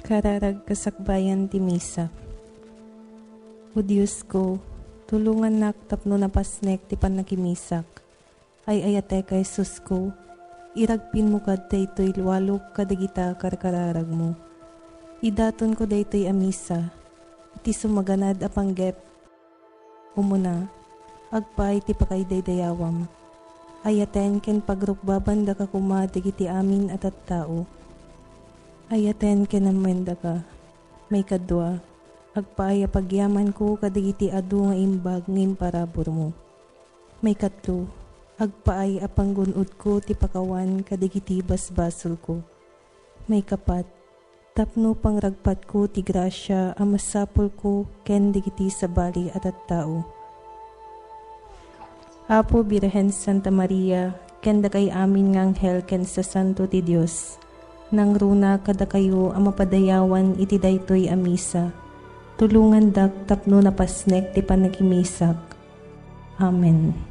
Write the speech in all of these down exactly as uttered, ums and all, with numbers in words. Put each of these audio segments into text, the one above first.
Kararag kasakbayan ti Misa. O Diosko, tulongannak tapno napasnek ti pannakimisak. Ay-ayatek a Jesusko, iragpinmo kad daytoy lualok kadagita karkararagmo. Idatonko daytoy a Misa iti sumaganad a panggep. Umuna, agpaay ti pakaidaydayawam. Ayaten ken pagrukbabandaka koma dagiti amin a tattao. Ayaten ken ammoendaka. Maikadua, agpaay a pagyamanko kadagiti adu nga imbag nga imparaburmo. Maikatlo, agpaay a panggun-odko ti pakawan kadagiti basbasolko. Maikapat, tapno pangragpatko ti grasia a masapulko ken dagiti sabali a tattao. Apo Birhen Santa Maria, ken dakay amin nga anghel ken sasanto ti Dios, nangruna kadakayo a mapadayawan iti daytoy a Misa. Tulongandak tapno napasnek ti pannakimisak. Amen.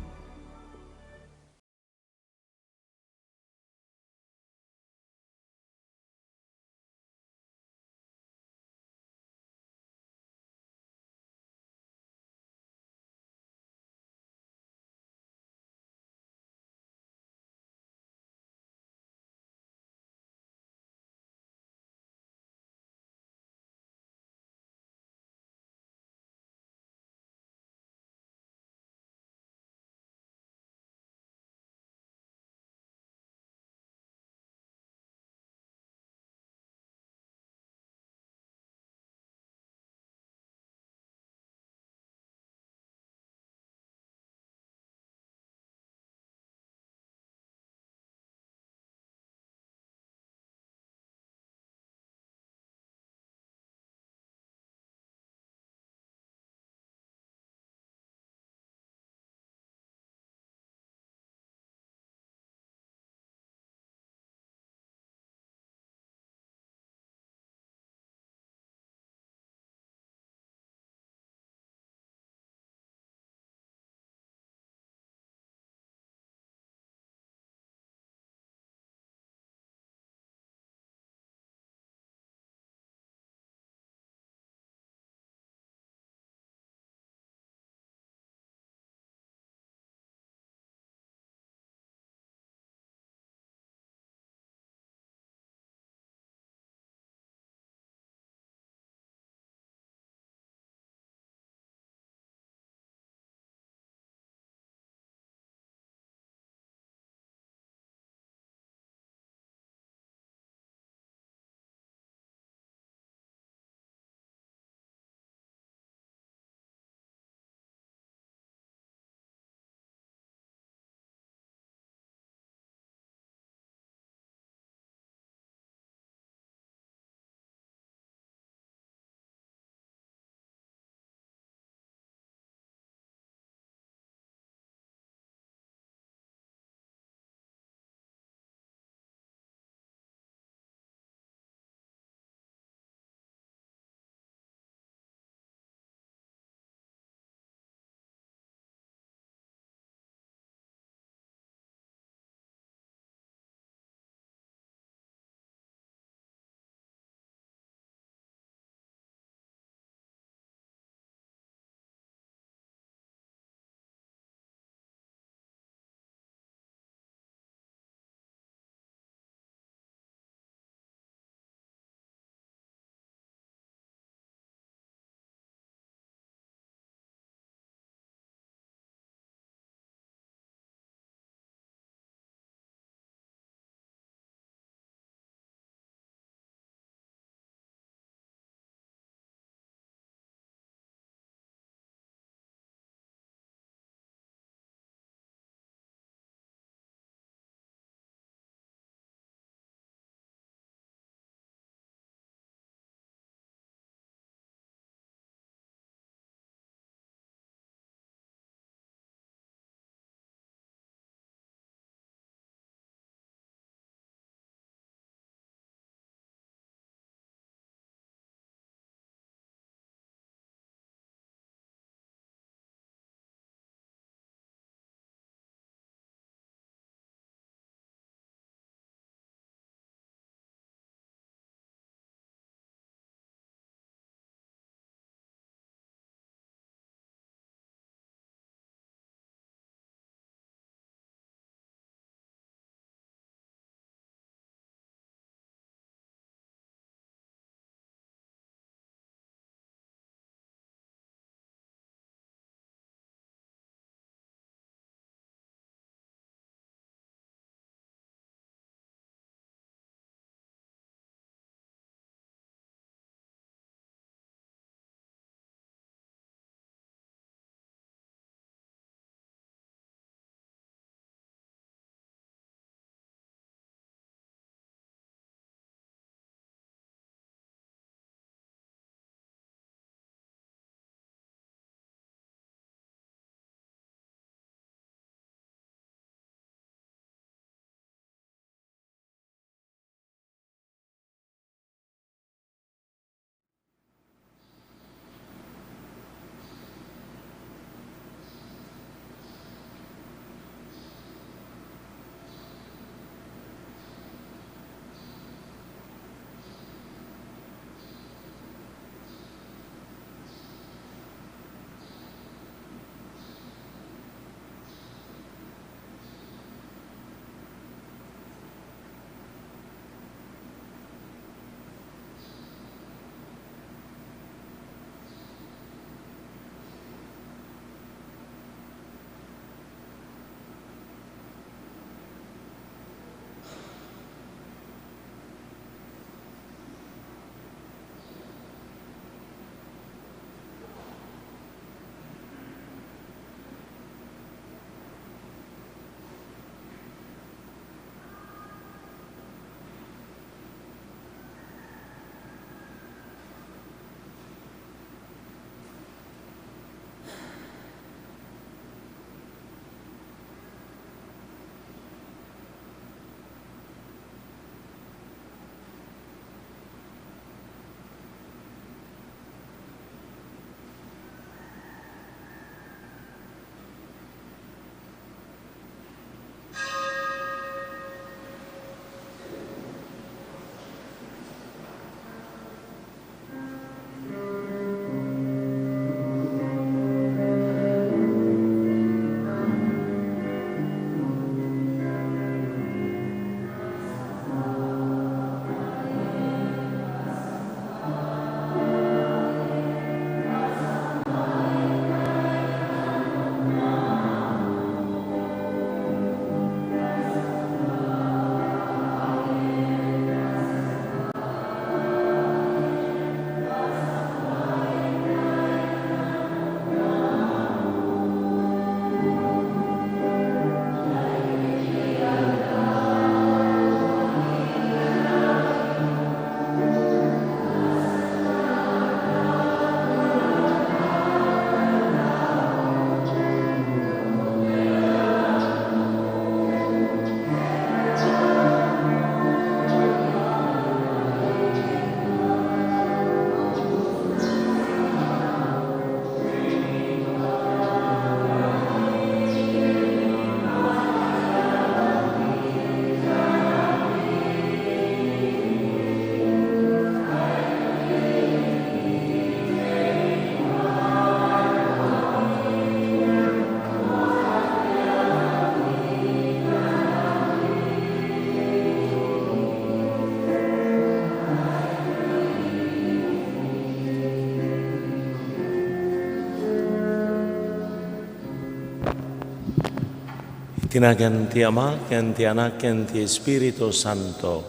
Ti nagan ti Ama, ken ti Anak, ken ti Espiritu Santo.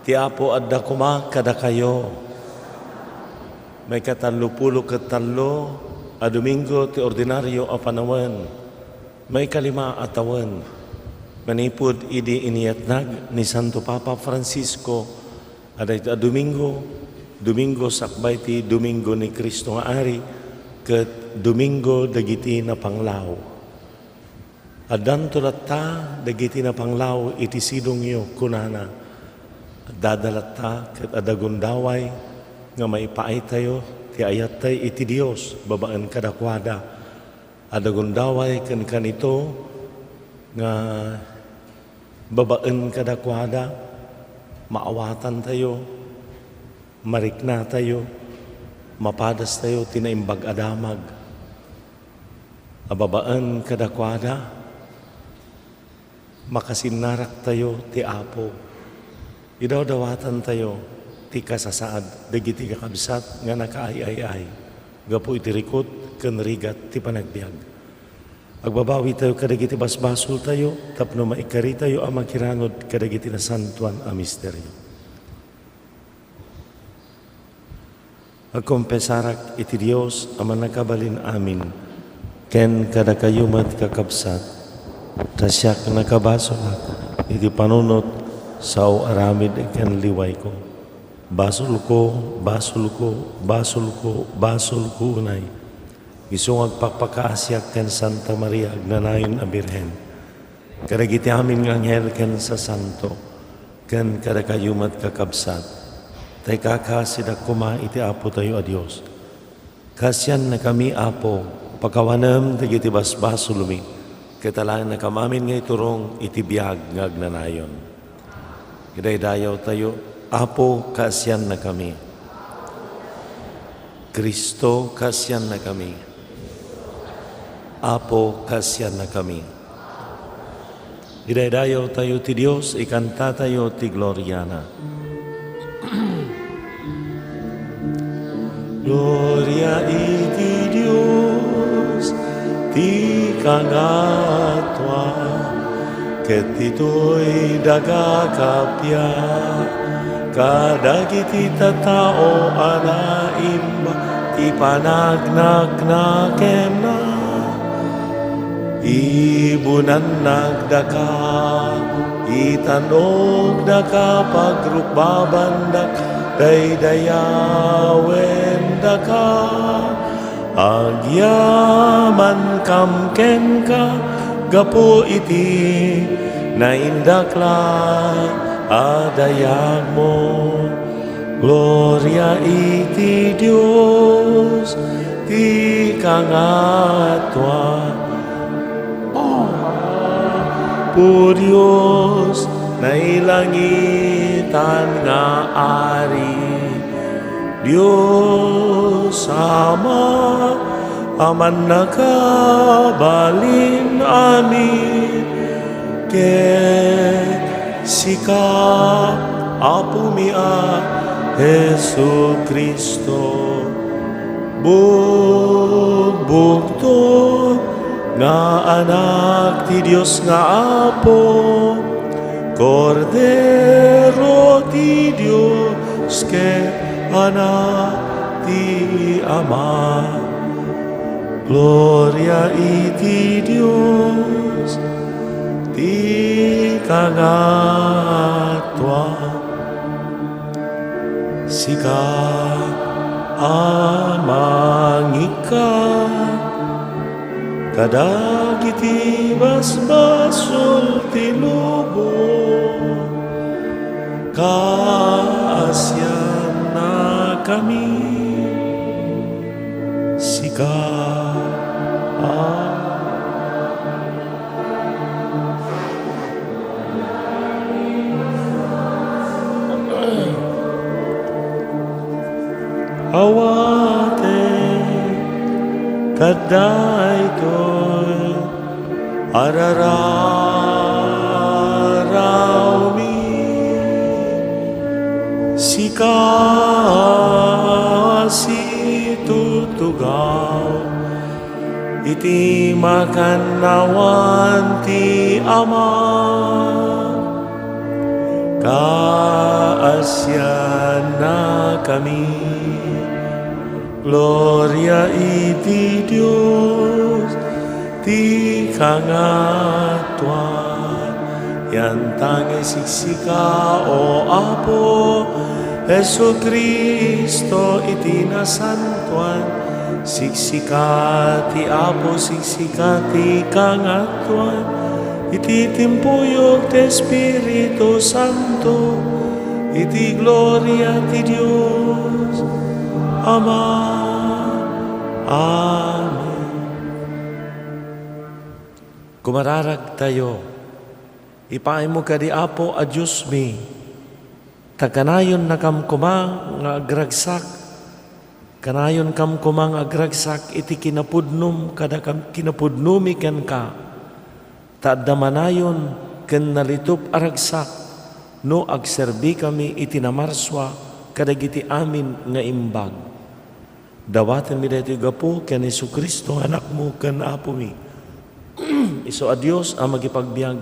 Ti Apo adda koma kadakayo. Maikatallopulo ket tallo a Domingo ti ordinario a panawen. Maikalima a tawen. Manipud idi iniyatnag ni Santo Papa Francisco a dayta a Domingo, Domingo sakbay ti Domingo ni Cristo nga Ari, ket Domingo dagiti napanglaw. Addanto latta dagiti napanglaw iti sidongyo, kunana. Addada latta ket adda gundaway nga maipaaytayo ti ayattay iti Dios babaen kadakuada. Adda gundaway ken kanito nga babaen kadakuada, maawatantayo, mariknatayo, mapadastayo ti naimbag a damag. A babaen kadakuada, makasinnaraktayo ti Apo. Idawdawatantayo ti kasasaad dagiti kakabsat nga nakaay-ay-ay gapu iti rikut ken rigat ti panagbiag. Agbabawitayo kadagiti basbasoltayo tapno maikaritayo a makirangod kadagiti nasantoan a misterio. Agkonfesarak iti Dios a Mannakabalin-amin, ken kadakayo met, kakabsat, ta siak nakabasolak iti panunot sao aramid ken liwayko. Basolko, basolko, basolko, basolko unay. Isu nga agpakpakaasiak ken Santa Maria agnanayon a Birhen, kadagiti amin nga anghel ken sasanto, ken kadakayo met, kakabsat, ta ikakasidak koma iti Apotayo a Dios. Kaasiannakami, Apo, pakawanem dagiti basbasolmi, ket alaennakam amin nga iturong iti biag nga agnanayon. Idaydayawtayo, Apo, kaasiannakami. Cristo, kaasiannakami. Apo, kaasiannakami. Idaydayawtayo ti Dios, ikantatayo ti gloriana. Gloria iti Dios ti kangatoan, ket ditoy daga kappia kadagiti tattao a naimba ti panagnaknakemna. Ibunannak daka, itan-ok daka, pagrukbabandak, daydayawen daka. Agyamankam kenka gapu iti naindaklan a dayagmo. Gloria iti Dios ti kangatoan. Apo Dios, nailangitan nga Ari, Dios Ama a Mannakabalin-amin, ket sika, Apomi a Jesu-Cristo, bugbugto nga Anak ti Dios nga Apo, Kordero ti Dios ket Anak ti Ama. Gloria iti Dios ti kangatoan. Sika a mangikkan kadagiti basbasol ti lubong, kaasiannakami. Sika a Awatek kaddaytoy a rararawmi, sika a situtugaw Iti makannawan ti Ama, kaasiannakami. Gloria iti Dios ti kangatoan. Yantang siksika, O Apo Jesu-Cristo, iti nasantoan. Siksika ti Apo, siksika ti kangatoan. Iti timpuyog ti Espiritu Santo, iti gloria ti Dios Ama. Amen. Kumararagtayo, ipaaymo kadi, Apo a Diosmi, ta kanayonnakam koma nga agragsak, kanayonkam koma nga agragsak iti kinapudnom kada kam-, kinapudnomi kenka, ta adda manayon ken nalitup a ragsak no agserbikami iti namarsua kadagiti amin nga imbag. Dawatenmi daytoy gapu ken Jesu-Cristo nga Anakmo ken Apomi. Isu a Dios a makipagbiag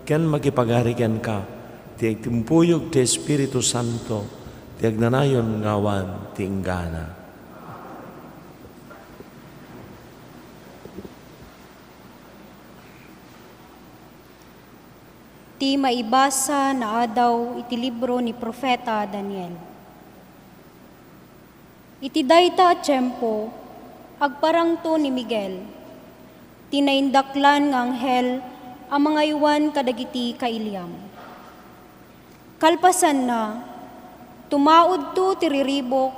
ken makipagari kenka, ti agtimpuyog ti Espiritu Santo, ti agnanayon nga awan ti inggana. Ti maibasa nga adaw iti libro ni Profeta Daniel. Iti dayta a tiempo, agparangto ni Miguel, ti naindaklan nga anghel a mangaywan kadagiti kailiam. Kalpasanna, tumaudto ti riribuk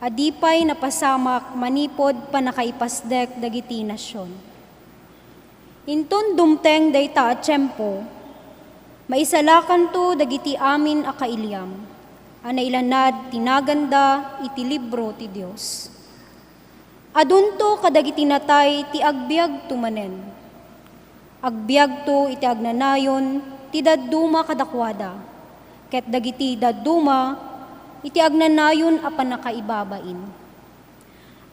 a di pay napasamak manipud pannakaipasdek dagiti nasion. Inton dumteng dayta a tiempo, maisalakanto dagiti amin a kailiam a nailanad ti naganda iti libro ti Dios. Adunto kadagiti natay ti agbiagto manen. Agbiagto iti agnanayon ti dadduma kadakuada, ket dagiti dadduma iti agnanayon a pannakaibabain.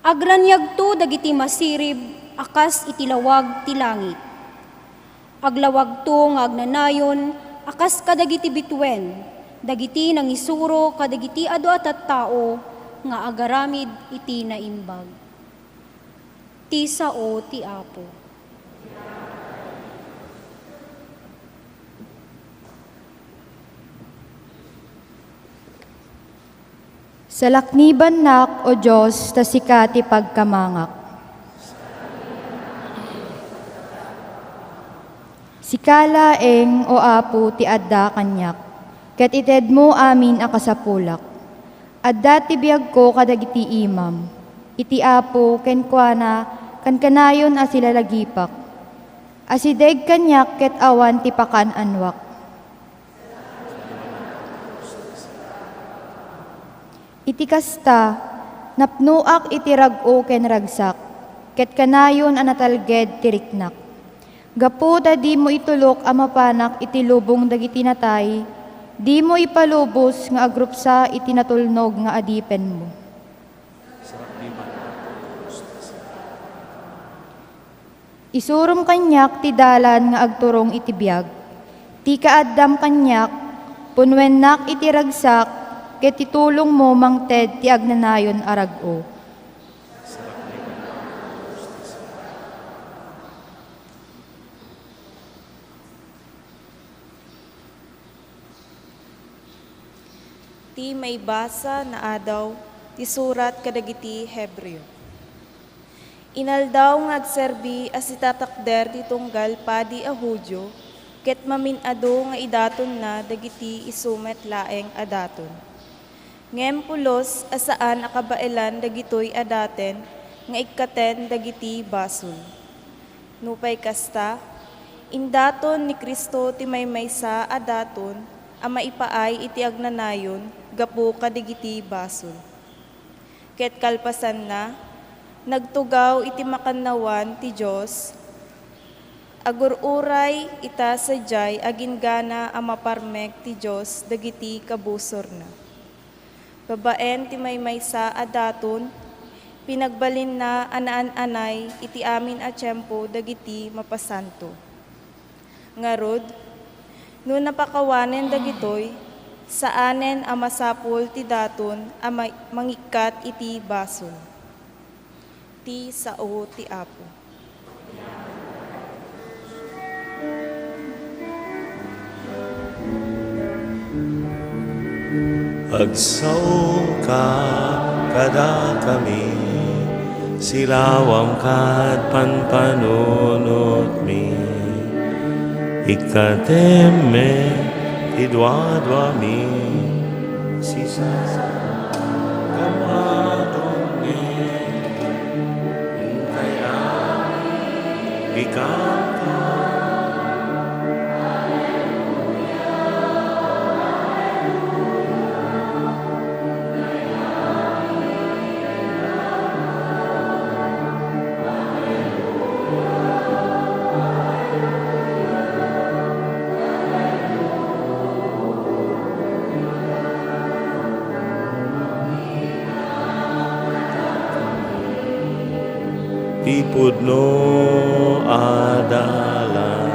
Agraniagto dagiti masirib a kas iti lawag ti langit. Aglawagto nga agnanayon a kas kadagiti bituen dagiti nangisuro kadagiti adu a tattao nga agaramid iti naimbag. Ti sao ti Apo. Salaknibannak, O Dios, ta sika ti pagkamangak. Sika laeng, O Apo, ti adda kaniak, ket itedmo amin a kasapulak. Adda ti biagko kadagiti imam. Iti Apo, kenkuana, kankanayon a silalagipak. Asideg kaniak ket awan ti pakaan-anoak. Iti kasta, napnoak iti rag-o ken ragsak, ket kanayon a natalged ti riknak. Gapu ta dimo itulok a mapanak iti lubong dagiti natay, dimo ipalubos nga agrupsa iti natulnog nga adipenmo. Isurom kaniak ti dalan nga agturong iti biag. Ti kaaddam kaniak, punwennak iti ragsak, ket ti tulongmo mangted ti agnanayon a rag-o. Ti maibasa nga adaw ti surat kadagiti Hebreo. Inaldaw nga agserbi a sitatakder ti tunggal padi a Judio, ket mamin-adu nga idatonna dagiti isu met laeng a daton. Ngem pulos a saan a kabaelan dagitoy a daten nga ikkaten dagiti basol. Nupay kasta, indaton ni Cristo ti maymaysa a daton a maipaay iti agnanayon gapu kadagiti basol. Ket kalpasanna, nagtugaw iti makannawan ti Dios, agur-uray ita sadiay a ginggana a maparmek ti Dios dagiti kabusorna. Babaen ti maymaysa a daton, Pinagbalinna a naan-anay iti amin a tiempo dagiti mapasanto. Ngarud, no napakawanen dagitoy, saanen a masapul ti daton a ma-, mangikkat iti basol. Ti sao ti Apo. Agsaoka kadakami, silawam kad panpanunotmi. Ikkatem met ti duaduami, sisasagam a tungni. Intay amin ikanta. Ti pudno a dalan,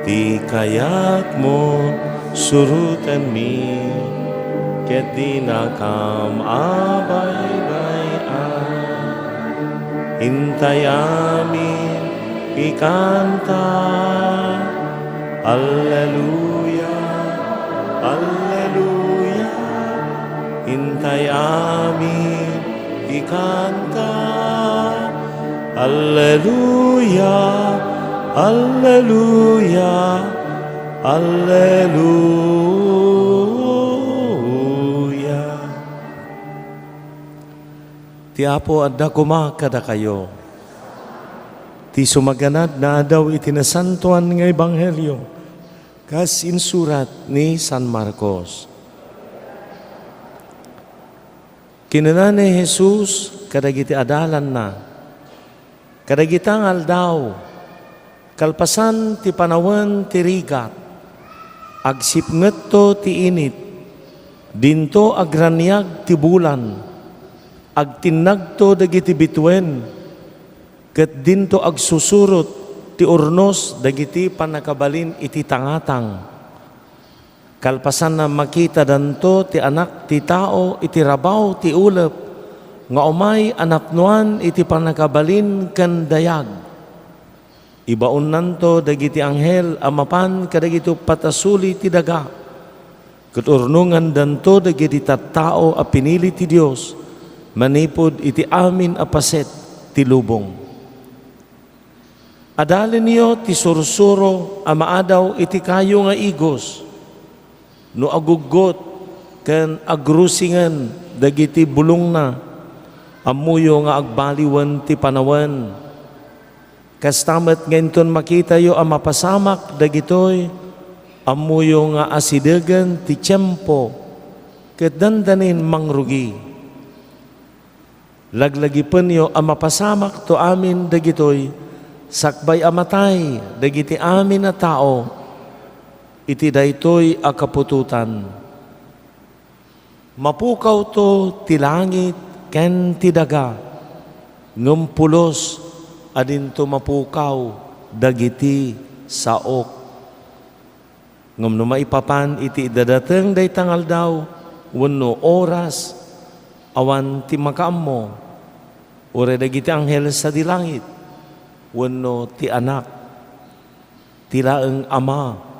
ti kayatmo surotenmi, ket dinakam a baybay-an. Intay amin ikanta. Alleluia, alleluia. Intay amin ikanta. Alleluia, alleluia, alleluia. Ti Apo adda koma kadakayo. Ti sumaganad nga adaw iti nasantoan nga ebanghelio kas insurat ni San Marcos. Kinuna ni Jesus kadagiti adalanna, kadagita nga aldaw, kalpasan ti panawen ti rigat, agsipngetto ti init, dinto agraniag ti bulan, agtinnagto dagiti bituen, ket dinto agsusurot ti urnos dagiti pannakabalin iti tangatang. Kalpasanna, makitadanto ti Anak ti Tao iti rabaw ti ulep nga umay a napnoan iti pannakabalin ken dayag. Ibaonnanto dagiti anghel a mapan kadagiti uppat a suli ti daga, ket urnongandanto dagiti tattao a pinili ti Dios manipud iti amin a paset ti lubong. Adalenyo ti sursuro a maadaw iti kayo nga igos. No aguggot ken agrusingen dagiti bulongna, ammoyo nga agbaliwen ti panawen. Kasta met nga inton makitayo a mapasamak dagitoy, ammoyo nga asidegen ti tiempo ket dandanin mangrugi. Laglagipenyo a mapasamakto amin dagitoy sakbay a matay dagiti amin a tao iti daytoy a kaputotan. Mapukawto ti langit ken ti daga, ngem pulos a dinto mapukaw dagiti saok. Ngem no maipapan iti idadateng dayta nga aldaw wenno oras, awan ti makaammo, uray dagiti anghel sadi langit wenno ti Anak, ti laeng Ama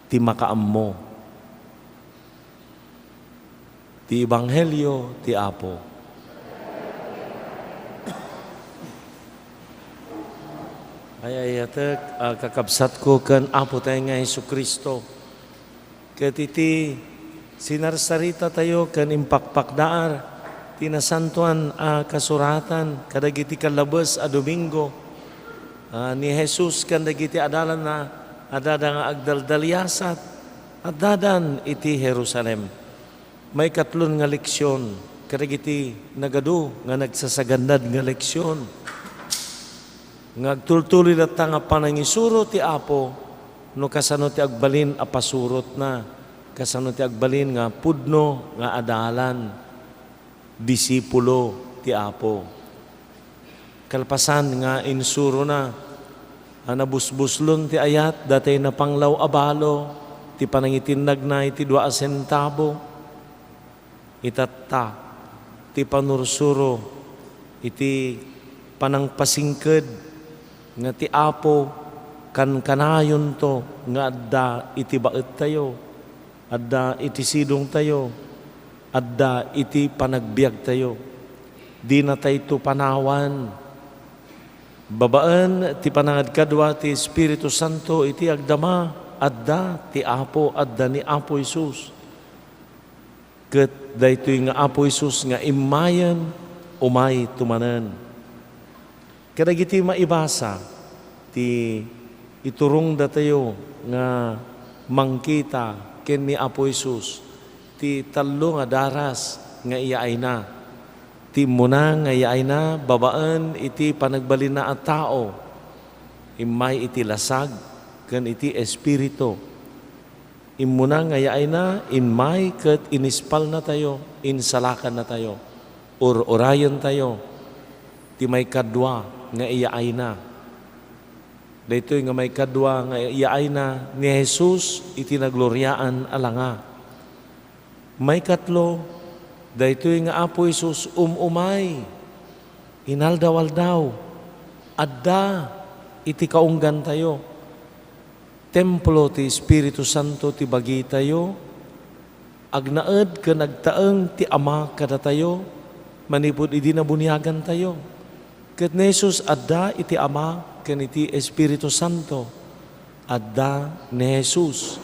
ti makaammo. Ti Ebanghelio ti Apo. Ay-ayatek a kakabsatko ken Apotayo nga Jesu-Cristo, ket iti sinarsarita tayo ken impakpakdaar ti Nasantoan a Kasuratan kadagiti kallabes a Domingo, ah, ni Jesus ken dagiti adalanna, addada nga agdaldaliasat, addadan iti Jerusalem. Maikatlon nga leksion kadagiti nagadu nga nagsasagannad nga leksion nga agtultuloy latta nga panangisuro ti Apo no kasano ti agbalin a pasurotna, kasano ti agbalin nga pudno nga adalan, disipulo ti Apo. Kalpasan nga insurona a nabusbuslon ti ayat, datay napanglaw a balo ti panangitinnagna iti dua a sentabo. Itatta ti panursuro iti panangpasingked nga ti Apo kankanayonto nga adda iti baettayo, adda iti sidongtayo, adda iti panagbiagtayo. Dinatayto panawan. Babaen ti panangkadkadua ti Espiritu Santo iti agdama, adda ti Apo, adda ni Apo Jesus. Ket daytoy nga Apo Jesus nga immayen, umayto manen. Kadagiti maibasa ti iturongdatayo nga mangkita ken ni Apo Jesus ti tallo nga daras nga iyaayna. Ti immuna nga iyaayna babaen iti panagbalinna a tao, immay iti lasag ken iti Espiritu. Immuna nga yaayna, immay ket inispalnatayo, insalakannatayo, ur-urayentayo ti maikadua nga iyaayna. Daytoy nga maikadua nga iyaayna ni Jesus iti nagloriaan a langa. Maikatlo, daytoy nga Apo Jesus um-umay, inaldaw-aldaw, adda iti kaunggantayo. Templo ti Espiritu Santo ti bagitayo, agnaed ken agtaeng ti Ama kadatayo manipud idi nabuniagantayo. Ket ni Jesus adda iti Ama ken iti Espiritu Santo. Adda ni Jesus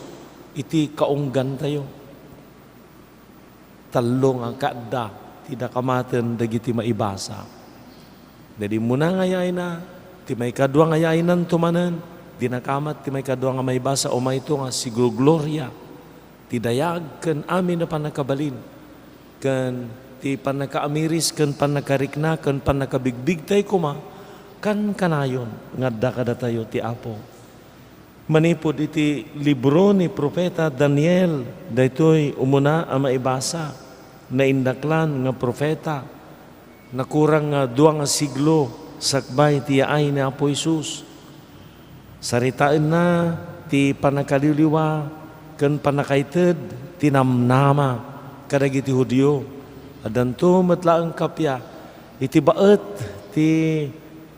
iti kaunggantayo. Tallo nga kaadda ti nakamaten dagiti maibasa. Daydi immuna nga yaayna, ti maikadua nga yaaynanto manen, di nakamat ti maikadua nga maibasa, umayto nga sigurgloria ti dayag ken amin a pannakabalin, ken ti pannakaamiris ken pannakarikna ken pannakabigbigtay koma kankanayon nga adda kadatayo ti Apo. Manipud iti libro ni Profeta Daniel, daytoy umuna a maibasa, naindaklan nga profeta, nakurang nga dua nga siglo sakbay ti yaay ni Apo Jesus. Saritaenna ti pannakaliwliwa ken pannakaited ti namnama kadagiti Judio. Addanto met laeng kappia iti baet ti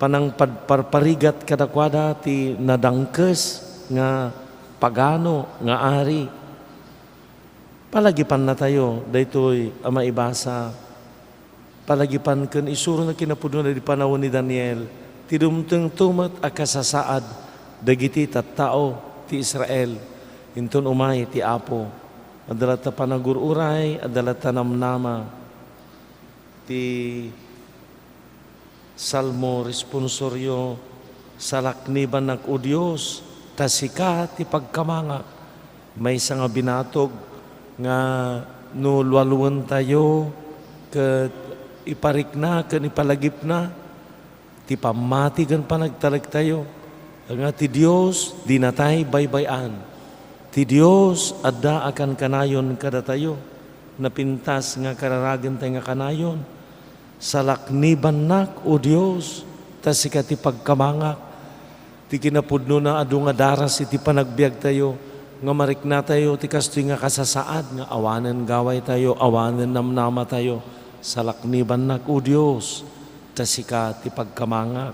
panangpadparparigat kadakuada ti nadangkes nga pagano nga ari. Palagipannatayo daytoy a maibasa. Palagipan ken isurona kinapudnona di panawen ni Daniel ti dumtengto met a kasasaad dagiti tattao ti Israel. Inton umay ti Apo, adda latta panagur-uray, adda latta namnama. Ti Salmo responsorio, "Salaknibannak, O Dios, ta sika ti pagkamangak." Maysa nga binatog nga no lualuentayo ket iparikna ken ipalagipna ti pammati ken panagtalektayo, nga ti Dios dinatay baybay-an. Ti Dios adda a kankanayon kadatayo. Napintas nga kararagentay nga kanayon. Salaknibannak, O Dios, ta sika ti pagkamangak. Ti kinapudnona, adu nga daras iti panagbiagtayo nga mariknatayo ti kastoy nga kasasaad nga awanen gawaytayo, awanen namnamatayo. Salaknibannak, O Dios, ta sika ti pagkamangak.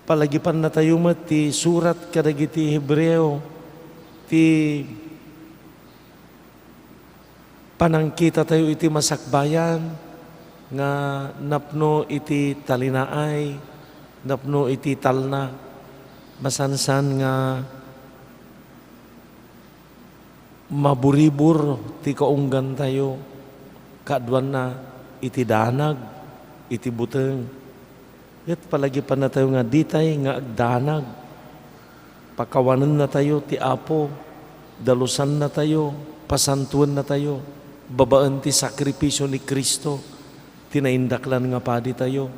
Palagipannatayo met ti surat kadagiti Hebreo, ti panangkitatayo iti masakbayan nga napno iti talinaay, napno iti talna, masansan nga maburibur ti kaunggantayo, kaaduanna iti danag, iti buteng. Ket palagipannatayo nga ditay nga agdanag. Pakawanennatayo ti Apo, dalusannatayo, pasantuennatayo, babaen ti sakripisio ni Cristo, ti naindaklan nga paditayo,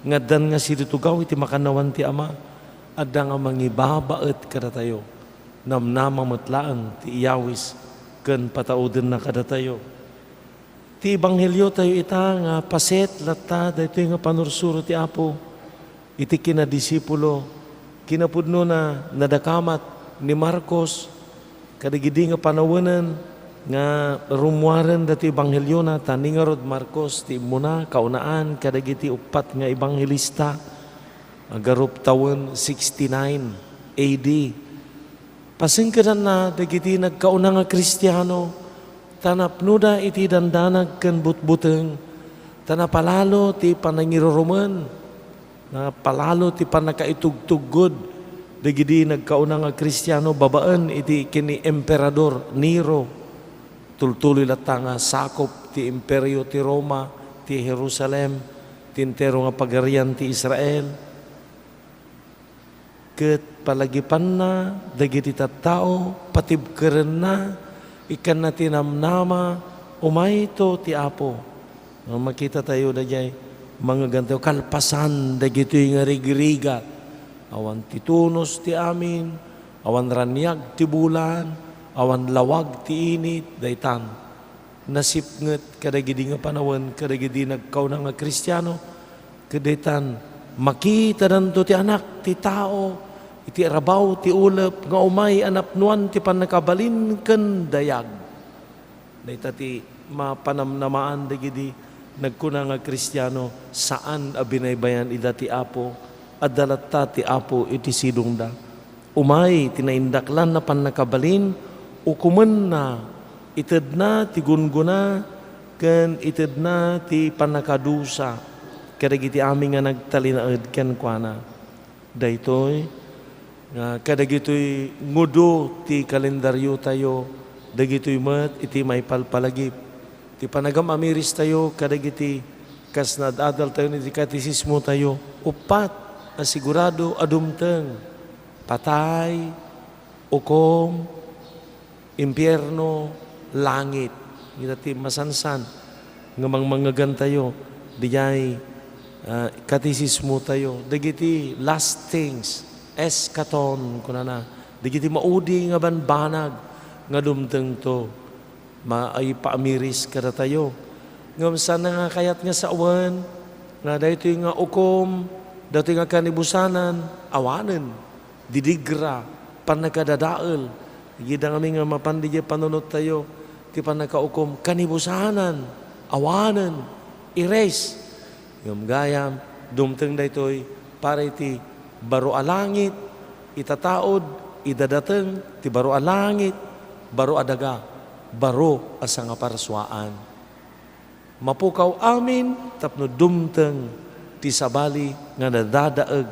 nga addan nga sidutugaw iti makannawan ti Ama, adda nga mangibabaet kadatayo. Namnama met laeng ti iyawis ken pataudenna kadatayo. Ti ebangheliotayo ita nga paset latta daytoy nga panursuro ti Apo iti kinadisipulo. Kinapudnona, nadakamat ni Marcos kadagidi nga panawenen nga rummuaren daytoy ebangheliona, ta ni ngarud Marcos ti immuna kaunaan kadagiti uppat nga ebanghelista, agarup tawen sixty-nine A D. Pasengkedanna dagiti nagkauna nga Kristiano, ta napnoda iti dandanag ken butbuteng, ta napalalo ti panangirurumen, napalalo ti pannakaitugtuggod dagidi nagkauna nga Kristiano babaen iti ken ni Emperador Nero. Tultuloy latta nga sakup ti Imperio ti Roma, ti Jerusalem, ti entero nga pagarian ti Israel. Ket palagipanna dagiti tattao, patibkerenna, ikkanna ti namnama, umayto ti Apo. Nga makitatayo daydiay, mangegantayo kalpasan dagitoy nga rigrigat. Awan ti tunos ti amin, awan raniag ti bulan, awan lawag ti init, daytan. Nasipnget kadagidi nga panawen kadagidi nagkauna nga Kristiano, ket daytan, makitadanto ti Anak ti Tao iti rabaw ti ulep nga umay a napnoan ti pannakabalin ken dayag. Dayta ti mapanamnamaan dagidi nagkuna nga Kristiano, saan a binaybayan ida ti Apo, adda latta ti Apo iti sidongda. Umay ti naindaklan a pannakabalin, ukomenna, itedna ti gunggona, ken itedna ti pannakadusa kadagiti amin nga nagtalinaed kenkuana. Daytoy nga kadagitoy ngudo ti kalendariotayo, dagitoy met iti maipalpalagip ti panagam-amiristayo kadagiti kas naad-adaltayo iti katesismotayo, uppat a sigurado a dumteng: patay, ukom, impierno, langit. Ita ti masansan nga mangmangegantayo diay, ah, katesismotayo. Dagiti last things, eschaton, kunana, dagiti maudi nga banbanag nga dumtengto. Maipaamiris kadatayo. Ngem saan nga kayat nga sawen nga daytoy nga ukom, daytoy nga kanibusanan, awanen, didigra, pannakadadael. Iti dangami nga mapan didiay panunottayo, ti pannakaukom, kanibusanan, awanen, erase. Ngem gayam, dumteng daytoy para iti baro a langit, itataud, idadateng ti baro a langit, baro a daga, baro a sangaparsuaan. Mapukaw amin tapno dumteng ti sabali nga nadadaeg,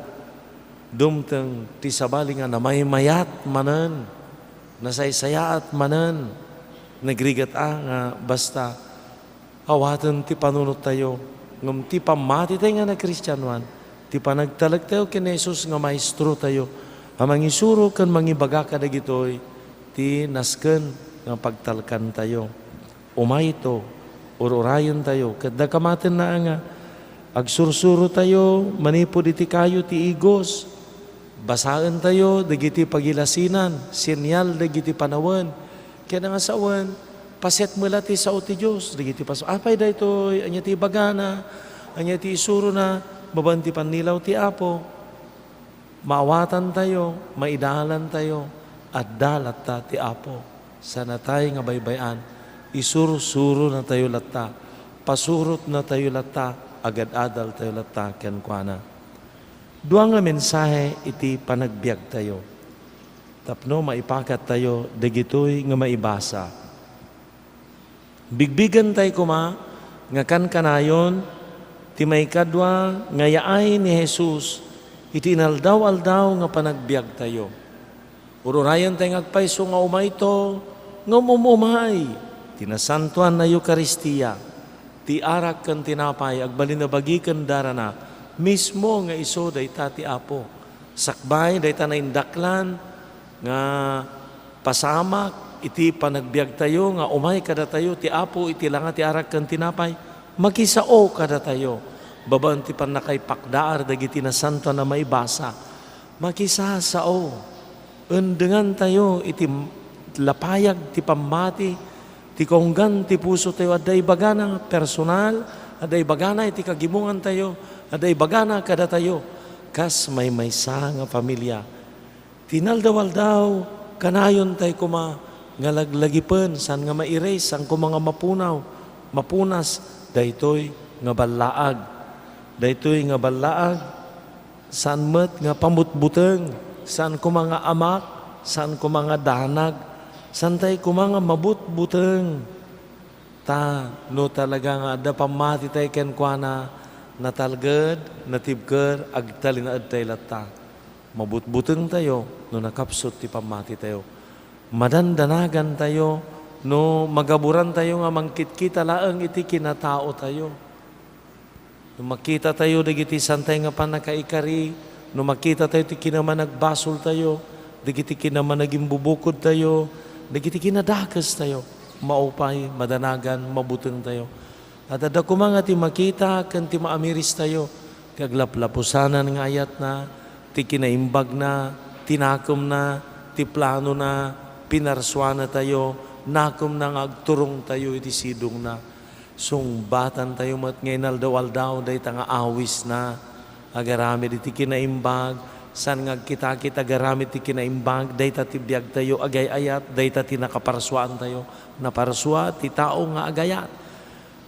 dumteng ti sabali nga namaymayat manen, nasaysayaat manen. Nagrigat a nga basta awaten ti panunottayo, ngem ti pammatitayo nga nagkristianoan, ti panagtalektayo ken ni Jesus nga Maestrotayo a mangisuro ken mangibaga kadagitoy ti nasken nga pagtalkantayo. Umayto, ur-urayentayo, ket dakamatenna nga agsursurotayo manipud iti kayo ti igos. Basaentayo dagiti pagilasinan, senyal dagiti panawen. Ken nga sawen, paset met la ti sao ti Dios. Dagiti pas-, apay daytoy, ania ti ibagana, ania ti isurona, babaen ti pannilaw ti Apo. Maawatantayo, maidalantayo, adda latta ti Apo. Sanatay nga baybay-an, isursuronatayo latta, pasurotnatayo latta, agad-adaltayo latta kenkuana. Dua nga mensahe iti panagbiagtayo tapno maipakattayo dagitoy nga maibasa. Bigbigentay koma nga kankanayon ti maikadua nga yaay ni Jesus iti inaldaw-aldaw nga panagbiagtayo. Ur-urayentay nga agpayso nga umayto, ngem um-umay ti nasantoan a Eukaristia, ti arak ken tinapay agbalin a bagi ken darana, mismo nga isu dayta ti Apo. Sakbay dayta naindaklan nga pasamak iti panagbiagtayo nga umay kadatayo ti Apo iti langa ti arak ken tinapay, makisao kadatayo babaen ti pannakaipakdaar dagiti nasantoan a maibasa. Makisasao. Endengantayo iti lapayag ti pammati Ti kaunggan ti pusotayo, adda ibagana personal, adda ibagana iti kagimongantayo, adda ibagana kadatayo kas maymaysa nga familia. Ti inaldaw-aldaw, kanayontay koma nga laglagipen, saan nga maires, saan koma nga mapunaw, mapunas daytoy nga ballaag. Daytoy nga ballaag, saan met nga pamutbuteng, saan koma nga amak, saan koma nga danag, saantay koma nga mabutbuteng. Ta no talaga nga adda pammatitay kenkuana, natalged, natibker, agtalinaedtay latta. Mabutbutengtayo no nakapsut ti pammatitayo. Madandanagantayo no magaburantayo nga mangkitkita laeng iti kinataotayo. No makitatayo dagiti saantay nga pannakaikari, no makitatayo ti kinamanagbasoltayo, dagiti kinamanagimbubukodtayo, dagiti kinadakestayo, maupay, madanagan, mabutengtayo. Adda koma nga ti makita ken ti maamiristayo, ti aglaplapusanan nga ayatna, ti kinaimbagna, ti nakemna, ti planona, pinarsuanatayo, nakemna nga agturongtayo iti sidongna. Sungbatantayo met nga inaldaw-aldaw dayta nga awisna. Agaramid iti kinaimbag, saan nga agkitakit agaramid ti kinaimbag, dayta ti biagtayo agay-ayat, dayta ti nakaparsuantayo, naparsua ti tao nga agayat.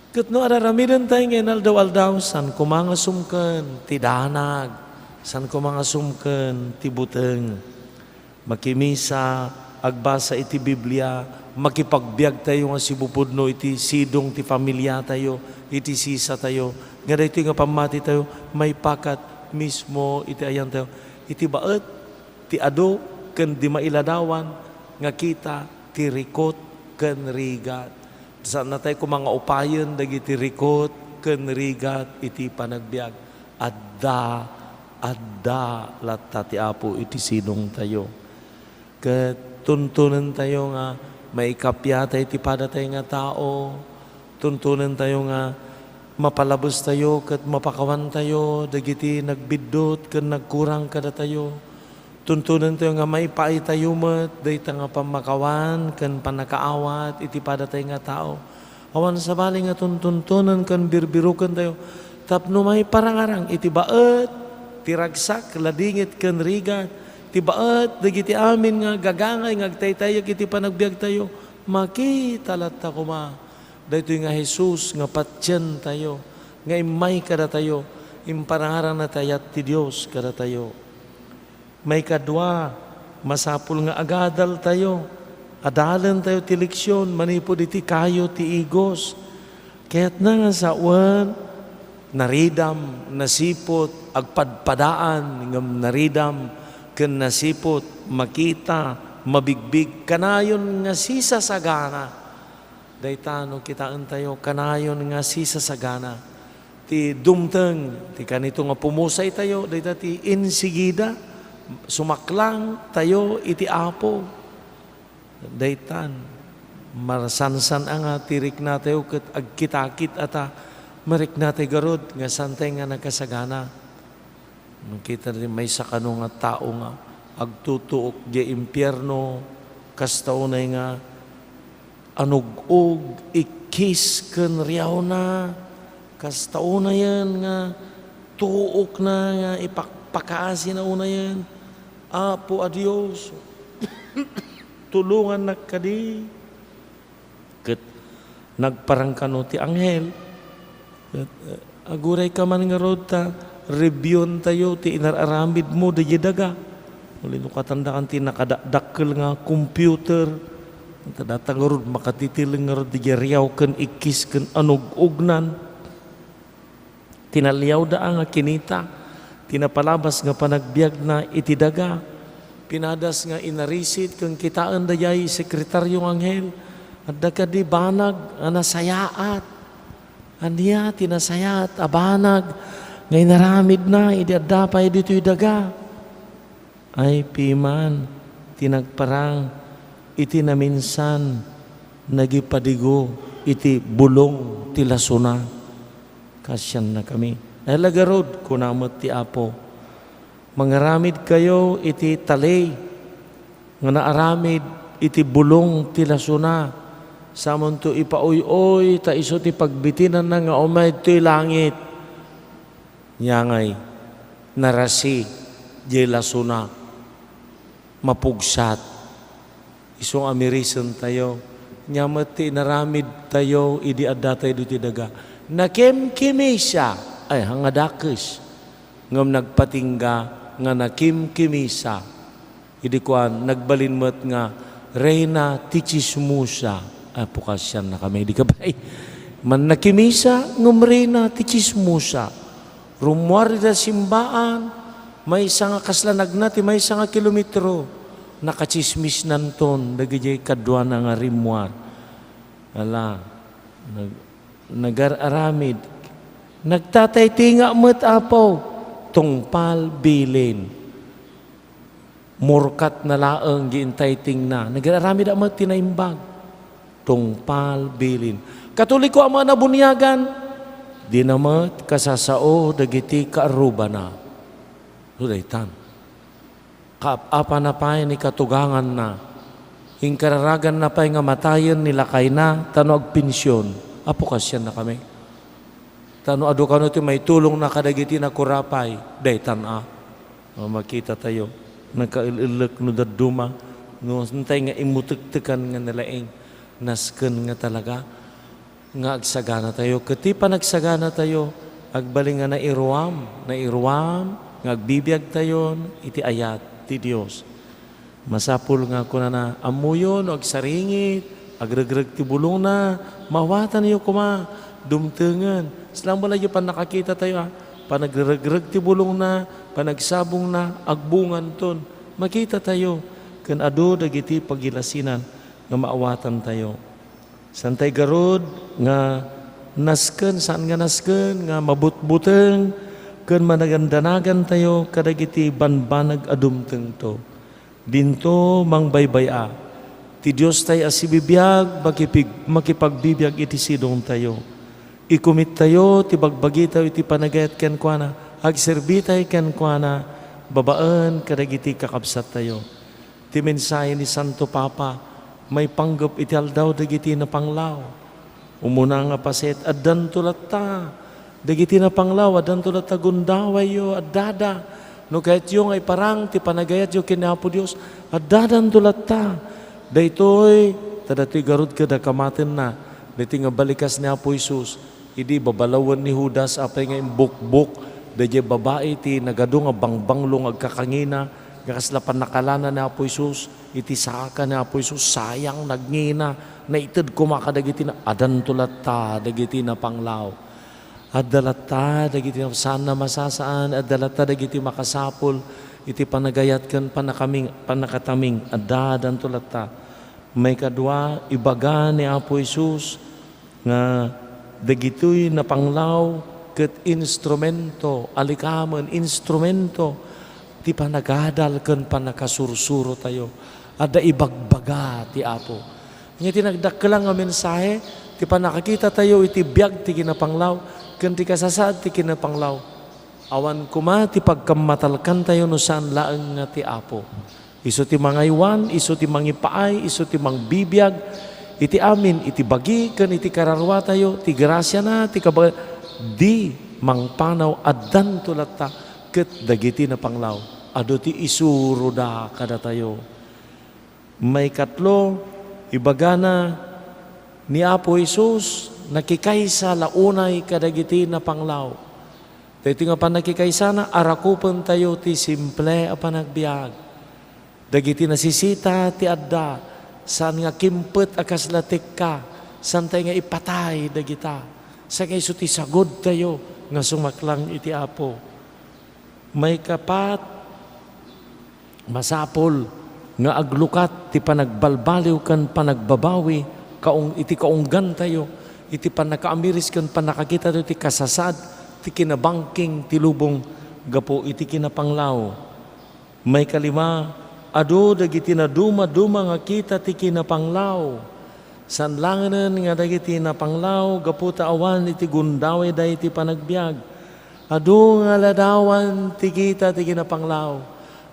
Ket no araramidentayo nga inaldaw-aldaw, saan koma nga sumken ti danag, saan koma nga sumken ti buteng. Makimisa, agbasa iti Biblia, makipagbiagtayo nga sipupudno iti sidong ti familiatayo, iti sisatayo, nga daytoy nga pammatitayo maipakat mismo iti ayantayo, iti baet ti adu ken di mailadawan nga kita ti rikot ken rigat. Saannatayo koma nga upayen dagiti rikot ken rigat iti panagbiag. Adda, adda latta ti Apo iti sidongtayo. Ket tuntunentayo nga maikappiatayo ti padatay nga tao. Tuntunentayo nga mapalabestayo ket mapakawantayo dagiti nagbiddut ken nagkurang kadatayo. Tuntunentayo nga maipaaytayo met dayta nga pammakawan ken pannakaawat iti padatay nga tao. Awan sabali nga tuntuntonen ken birbirokentayo tapno maiparangarang iti baet ti ragsak, ladingit ken rigat, ti baet dagiti amin nga gagangay nga agtaytayek iti panagbiagtayo. Makita latta koma daytoy nga Jesus nga patientayo, nga immay kadatayo, imparangarangna ti ayat ti Dios kadatayo. Maikadua, masapul nga agadaltayo, adalentayo ti leksion manipud iti kayo ti igos. Kayatna nga sawen, naridam, nasiput, agpadpadaan, ngem naridam, ken nasiput, makita, mabigbig, kanayon nga sisasagana. Dayta no kitaentayo, kanayon nga sisasagana ti dumteng, ti kanito nga pumusaytayo, dayta ti insigida, sumaklangtayo iti Apo. Daytan, marsansan a nga ti riknatayo ket agkitakit a ta mariknatay garud nga santay nga nakasagana. Makita ti maysa kano nga tao nga agtutuok diay impierno, kasta unay nga anug-og, ikkis ken riawna, kasta unayen nga tuokna nga ipakpakaasina unayen, Apo a Dios, tulongannak kadi. Ket nagparang kano ti anghel. Ket, eh, agurayka man ngarud ta reviewentayo ti inar-aramidmo daydiay daga. Uli no katandakan ti nakadakdakkel nga computer, ta data ngarud makatitileng ngarud daydiay riaw ken ikkis ken anug-ognan. Tinaliawda a nga kinita ti napalabas nga panagbiagna iti daga. Pinadas nga inarisit ken kitaen daydiay sekretario nga anghel. Adda kadi banag a nasayaat. Ania ti nasayaat a banag nga inaramidna idi adda pay ditoy daga? Ay piman ti nagparang iti naminsan nagipadigo iti bulong ti lasona. Kaasiannakami. Ay la garud, kuna met ti Apo, mangaramidkayo iti taley nga naaramid iti bulong ti lasona. Samonto ipaoy-oy ta isu ti pagbitinanna nga umay toy langit. Nia ngay, narasi diay lasona, mapugsat. Isu nga amirisentayo, nia met ti inaramidtayo idi addatayo ditoy daga. Nakimkimisa, ay, nga dakes, ngem nagpatingga nga nakimkimisa. Idi kuan, nagbalin met nga, "Reyna ti tsismosa." Apo, kasiannakami, idi ka pay. Mannakimisa, ngem reyna ti tsismosa. Rummuar ida simbaan, maysa nga kasla nagna ti maysa nga kilometro. Nakatsismisnanton dagidiay kaduana nga rimmuar. Ala, nag-, nagar-aramid. Nagtataytinga met, Apo. Tungpal, bilin. Murkatna laeng di intaytingna. Nagar-aramid met ti naimbag. Tungpal, bilin. Katoliko a manabuniagan, dina met kasasao dagiti kaarrubana. So, daytan. Kaap-apana pay ni katuganganna. Inkararaganna pay nga matayen ni lakayna, ta no agpension. Apo, kasiannakami. Ta no adu kano ti maitulongna kadagiti nakurapay, daytan a. O, makitatayo, nakael-ellek no dadduma, no, santay nga imutektekan nga nalaing, nasken nga talaga, nga agsaganatayo. Ket ti panagsaganatayo, agbalin nga nairuam, nairuam, nga agbibiagtayon iti ayat ti Dios. Masapul nga kunana, ammoyo no agsaringit, agregreg ti bulongna, maawatanyo koma, dumtengen. Saan met laeng pannakakitatayo, a, panagregreg ti bulongna, panagsabongna, agbunganton. Makitatayo, ken adu dagiti pagilasinan nga maawatantayo. Saan tay garud nga nasken, saan nga nasken nga mabutbuteng ken managandanagantayo kadagiti banbanag a dumtengto. Dinto mangbaybay-a ti Dios tay a sibibiag, makipig-, makipagbibiag iti sidongtayo. Ikumittayo ti bagbagitayo iti panagayat kenkuana, agserbitay kenkuana babaen kadagiti kakabsattayo. Ti mensahe ni Santo Papa maipanggep iti aldaw dagiti napanglaw. Umuna nga paset, addanto latta dagiti napanglaw, addanto latta gundawayyo, addada. No kayatyo nga iparang ti panagayatyo ken ni Apo Dios, addadanto latta. Daytoy, ta daytoy garud ket a kamatenna, daytoy nga balikas ni Apo Jesus, idi babalawen ni Judas, apay nga imbukbok daydiay babai ti nagadu nga bangbanglo nga agkakangina, nga kasla pannakalana ni Apo Jesus, iti saka ni Apo Jesus, sayang, nagngina, naited koma kadagiti na-, addanto latta dagiti napanglaw. Adda latta dagiti na-, saan a masasaan, adda latta dagiti makasapul iti panagayat ken pannakataming, pannakataming, adda, addanto latta. Maikadua, ibaga ni Apo Jesus, nga dagitoy napanglaw ket instrumento, alikamen, instrumento ti panagadal ken pannakasursurotayo. Adda ibagbaga ti Apo. Nga ti nagdakkelan nga mensahe, ti pannakakitatayo iti biag ti kinapanglaw ken ti kasasaad ti kinapanglaw. Awan koma ti pagkammatalkantayo no saan laeng nga ti Apo. Isu ti mangaywan, isu ti mangipaay, isu ti mangbibiag iti amin, iti bagi ken iti kararuatayo, ti grasiana, ti kaba-, di mangpanaw, addanto latta ket dagiti napanglaw. Adu ti isuroda kadatayo. Maikatlo, ibagana ni Apo Jesus, nakikaysa la unay kadagiti napanglaw. Daytoy nga pannakikaysana, arakupentayo ti simple a panagbiag. Dagiti nasisita ti adda, saan nga kimpet a kasla tekka, saantay nga ipatay dagita. Sa nga isu ti sagudtayo nga sumaklang iti Apo. Maikapat, masapul nga aglukat ti panagbalbaliw ken panagbabawi kaung-, iti kaunggantayo, iti pannakaamiris ken pannakakitatayo ti kasasaad ti kinabangking ti lubong gapu iti kinapanglaw. Maikalima, adu dagiti nadumaduma nga kita ti kinapanglaw. Saan laengen nga dagiti napanglaw gapu ta awan iti gundawayda iti panagbiag. Adu nga ladawan ti kita ti kinapanglaw.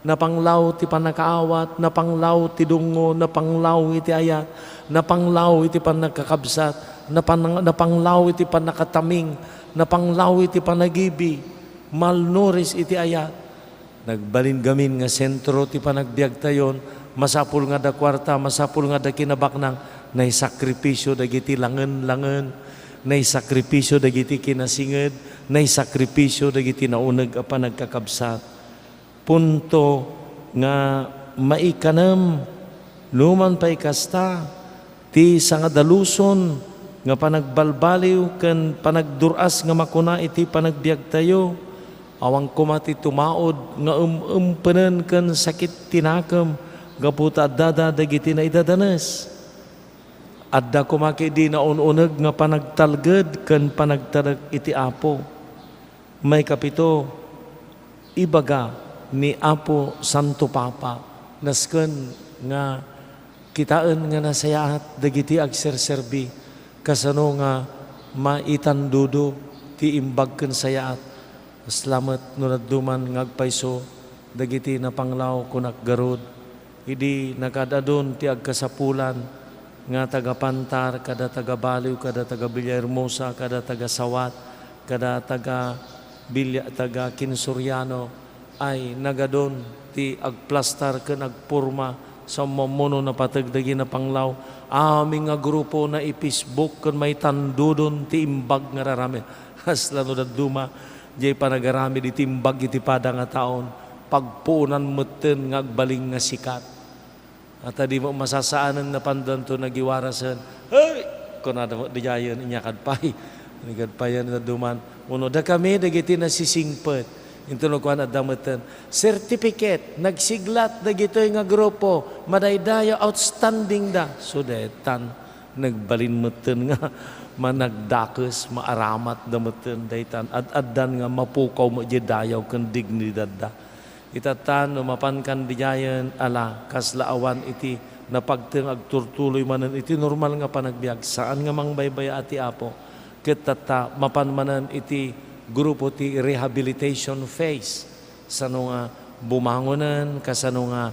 Napanglaw ti pannakaawat, napanglaw ti dungngo, napanglaw iti ayat, Napanglaw iti pannagkakabsat, napan-, napanglaw iti pannakataming, napanglaw iti panagibi, malnourished iti ayat. Nagbalin gamin nga sentro ti panagbiagtayon, masapul nga adda kuarta, masapul nga adda kinabaknang, naisakripisio dagiti langen-langen, naisakripisio dagiti kinasinged, naisakripisio dagiti nauneg a panagkakabsat. Punto nga maikanem, numan pay kasta, ti sangadaluson nga panagbalbaliw ken panagdur-as nga makuna iti panagbiagtayo, awan koma ti tumaud nga em-empenen ken sakit ti nakem gapu ta addada dagiti naidadanes. Adda koma ketdi naun-uneg nga panagtalged ken panagtalek iti Apo. Maikapito, ibaga ni Apo Santo Papa, nasken nga kitaen nga nasayaat dagiti agserserbi, kasano nga maitandudo ti imbag ken sayaat. Kasla met no dadduma nga agpayso dagiti napanglaw, kunak garud, idi nakaad-adun ti agkasapulan nga taga-Pantar, kada taga-Baliw, kada taga-Villahermosa, kada taga-Sawat, kada taga-Villa-, taga-Kinsoriano, ay nagadun ti agplastar ken agporma sa mammuno napateg dagiti napanglaw. Amin nga grupo na i-Facebook ken maitandudon ti imbag nga raramid. Kasla no dadduma, jay panagaramid iti imbag iti pada nga taon, pagpuonan metten nga agbalin nga sikat. At di mo masasaanen napandanto nagiwarasen. "Hey!" kunada met didiayen, inyakad pay. Inyakad pay dadduma. Uno, dakami dagiti nasisingpet. Inton no kuan adda metten, certificate, nagsiglat dagitoy nga grupo, madaydayaw, outstanding da. So, detan, nagbalin metten nga managdakes, maaramat da metten, daytan, ad-addan nga mapukaw met diay dayaw ken dignidad da. Itatan no mapan kan didiayen, ala, kasla awan iti napagteng agturtuloy manen iti normal nga panagbiag, saan nga mangbaybay-a ti Apo. Ket tatta, mapan manen iti grupo ti rehabilitation phase. Sano nga bumangonen, kasano nga,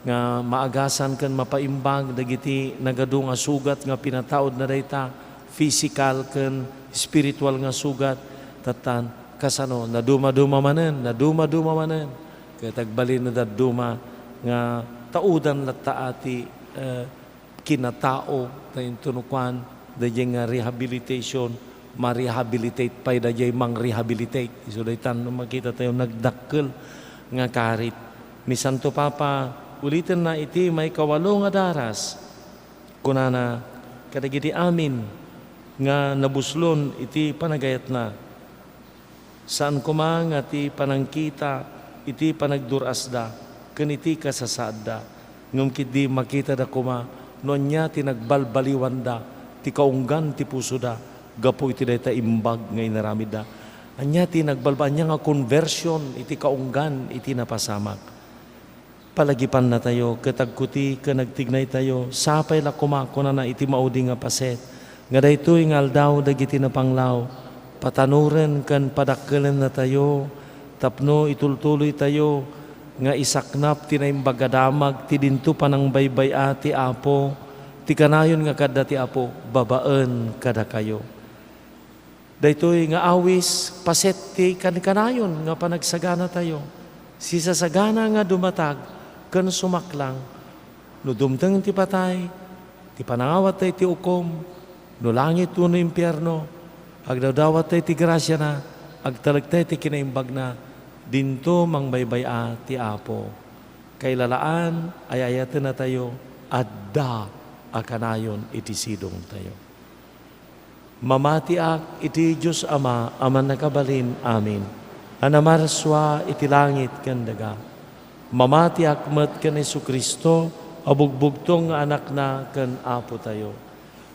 nga maagasan ken mapaimbag dagiti nagadu nga sugat nga pinataudna dayta, physical ken spiritual nga sugat. Tattan, kasano, naduma-duma manen, naduma-duma manen. Ket agbalin no dadduma nga taudan latta a ti, eh, kinatao, ta inton no kuan, daydiay nga rehabilitation, ma-rehabilitate pay daydiay mang-rehabilitate. Isu daytan no makita tayo, nagdakkel nga karit. Ni Santo Papa, ulitenna iti maikawalo nga daras, kunana kadagiti amin nga nabuslon iti panagayatna, saan koma nga ti panangkita iti panagdur-asda ken iti kasasaadda, ngem ketdi makitada koma no ania ti nagbalbaliwanda ti kaunggan ti pusoda gapu iti dayta imbag nga inaramidda. Ania ti nagbalba-, ania nga conversion iti kaunggan iti napasamak? Palagipannatayo ket agkuti ken agtignaytayo, sapay la koma, kunana iti maudi nga paset, nga daytoy nga Aldaw dagiti Napanglaw, patanoren ken padakkelennatayo tapno itultuloytayo nga isaknap ti Naimbag a Damag ti dinto panangbaybay-a ti Apo, ti kanayon nga kaadda ti Apo babaen kadakayo. Daytoy nga awis, paset ti kankanayon nga panagsaganatayo. Sisasagana nga dumatag ken sumaklang, no dumteng ti patay, ti panangawattayo ti ukom, no langit wenno impierno, agdawdawattayo ti grasiana, agtalektayo ti kinaimbagna, dinto mangbaybay-a ti Apo. Kailalaan, ay-ayatennatayo, adda a kanayon iti sidongtayo. Mamatiak iti Dios Ama a Mannakabalin-amin, a namarsua iti langit ken daga. Mamatiak met ken Jesu-Cristo a bugbugtong nga Anakna ken Apotayo,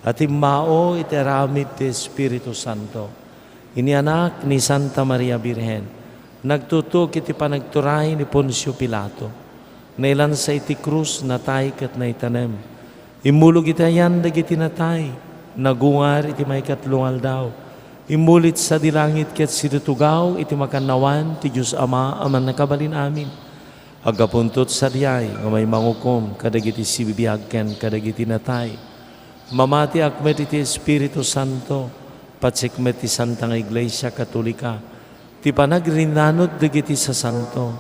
a timmao iti aramid ti Espiritu Santo. Inianak ni Santa Maria Birhen, nagtutuok iti panagturay ni Poncio Pilato. Nailansa iti krus, natay ket naitanem. Immulog iti ayan dagiti natay, nagungar iti maikatlo nga aldaw. Immulit sadi langit ket situtugaw iti makannawan ti Dios Ama a Mannakabalin-amin. Aggapunto sadiay nga maimangukom kadagiti sibibiag ken kadagiti natay. Mamatiak met iti Espiritu Santo, patsik met ti Santa nga Iglesia Katolika, ti panagrinanud dagiti sasanto,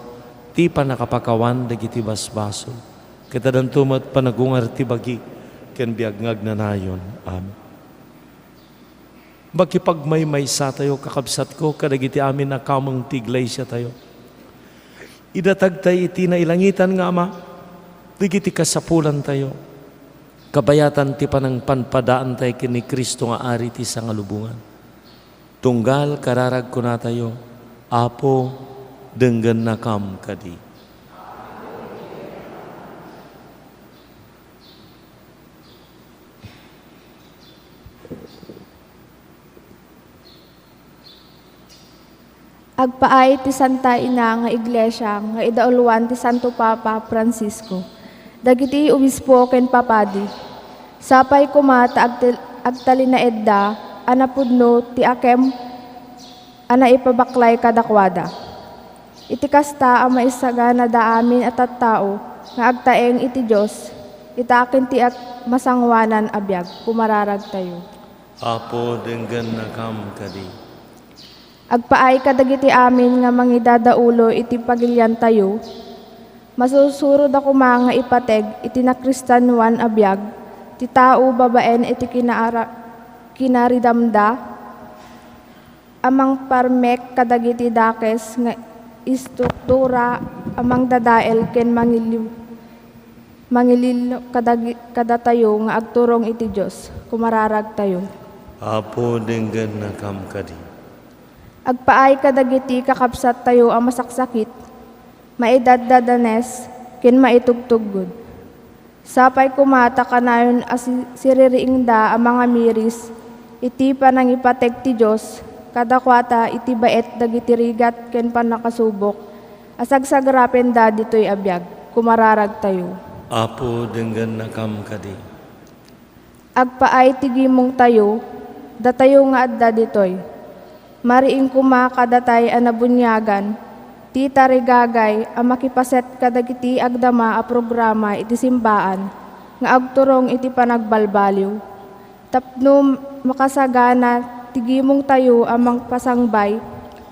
ti pannakapakawan dagiti basbasol, ket addanto met panagungar ti bagi ken biag nga agnanayon. Amen. Makipagmaymaysatayo, kakabsatko, kadagiti amin a kameng ti iglesiatayo. Idatagtay iti nailangitan nga Ama dagiti kasapulantayo, kabayatan ti panangpadpadaantay ken ni Cristo nga Ari ti sangalubongan. Tunggal kararag kunatayo, Apo, denggennakam kadi. Agpaay ti Santa Ina nga Iglesia nga idauloan ti Santo Papa Francisco, dagiti obispo ken papadi. Sapay koma ta agtil-, agtalinaedda a napudno ti akem a naipabaklay kadakuada. Iti kasta a maisaganada amin a tattao nga agtaeng iti Dios, ita ken ti ag-, masangoanan a biag, kumararagtayo. Apo, denggennakam kadi. Agpaay kadagiti amin nga mangidadaulo iti pagiliantayo. Masursuroda koma nga ipateg iti nakristianoan a biag ti tao babaen iti kinaara-, kinaridamda a mangparmek kadagiti dakes nga istruktura a mangdadael ken mangili-, mangilil kadagi-, kadatayo nga agturong iti Dios, kumararagtayo. Apo, denggennakam kadi. Agpaay kadagiti kakabsattayo a masaksakit, maidaddadanes, ken maitugtuggod. Sapay koma ta kanayon a si-, siririingda a mangamiris iti panangipateg ti Dios kadakuada iti baet dagiti rigat ken pannakasubok a sagsarapenda ditoy a biag, kumararagtayo. Apo, denggennakam kadi. Agpaay ti gimongtayo, datayo nga adda ditoy. Mariing koma kadatay a nabuniagan ti tarigagay a makipaset kadagiti agdama a programa iti simbaan nga agturong iti panagbalbaliw, tapno makasagana ti gimongtayo a mangpasangbay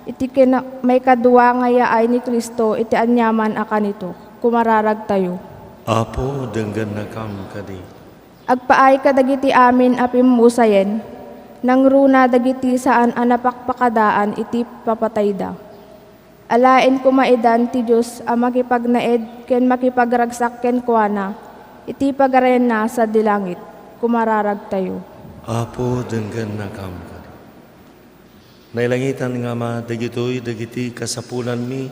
iti kina-, maikadua nga yaay ni Cristo iti aniaman a kanito, kumararagtayo. Apo, denggennakam kadi. Agpaay kadagiti amin a pimmusayen, nangruna dagiti saan a napakpakadaan iti papatayda. Alaen koma idan ti Dios a makipagnaed ken makipagragsak kenkuana iti Pagarianna sadi langit, kumararagtayo. Apo, denggennakam kadi. Nailangitan nga Ama, dagitoy dagiti kasapulanmi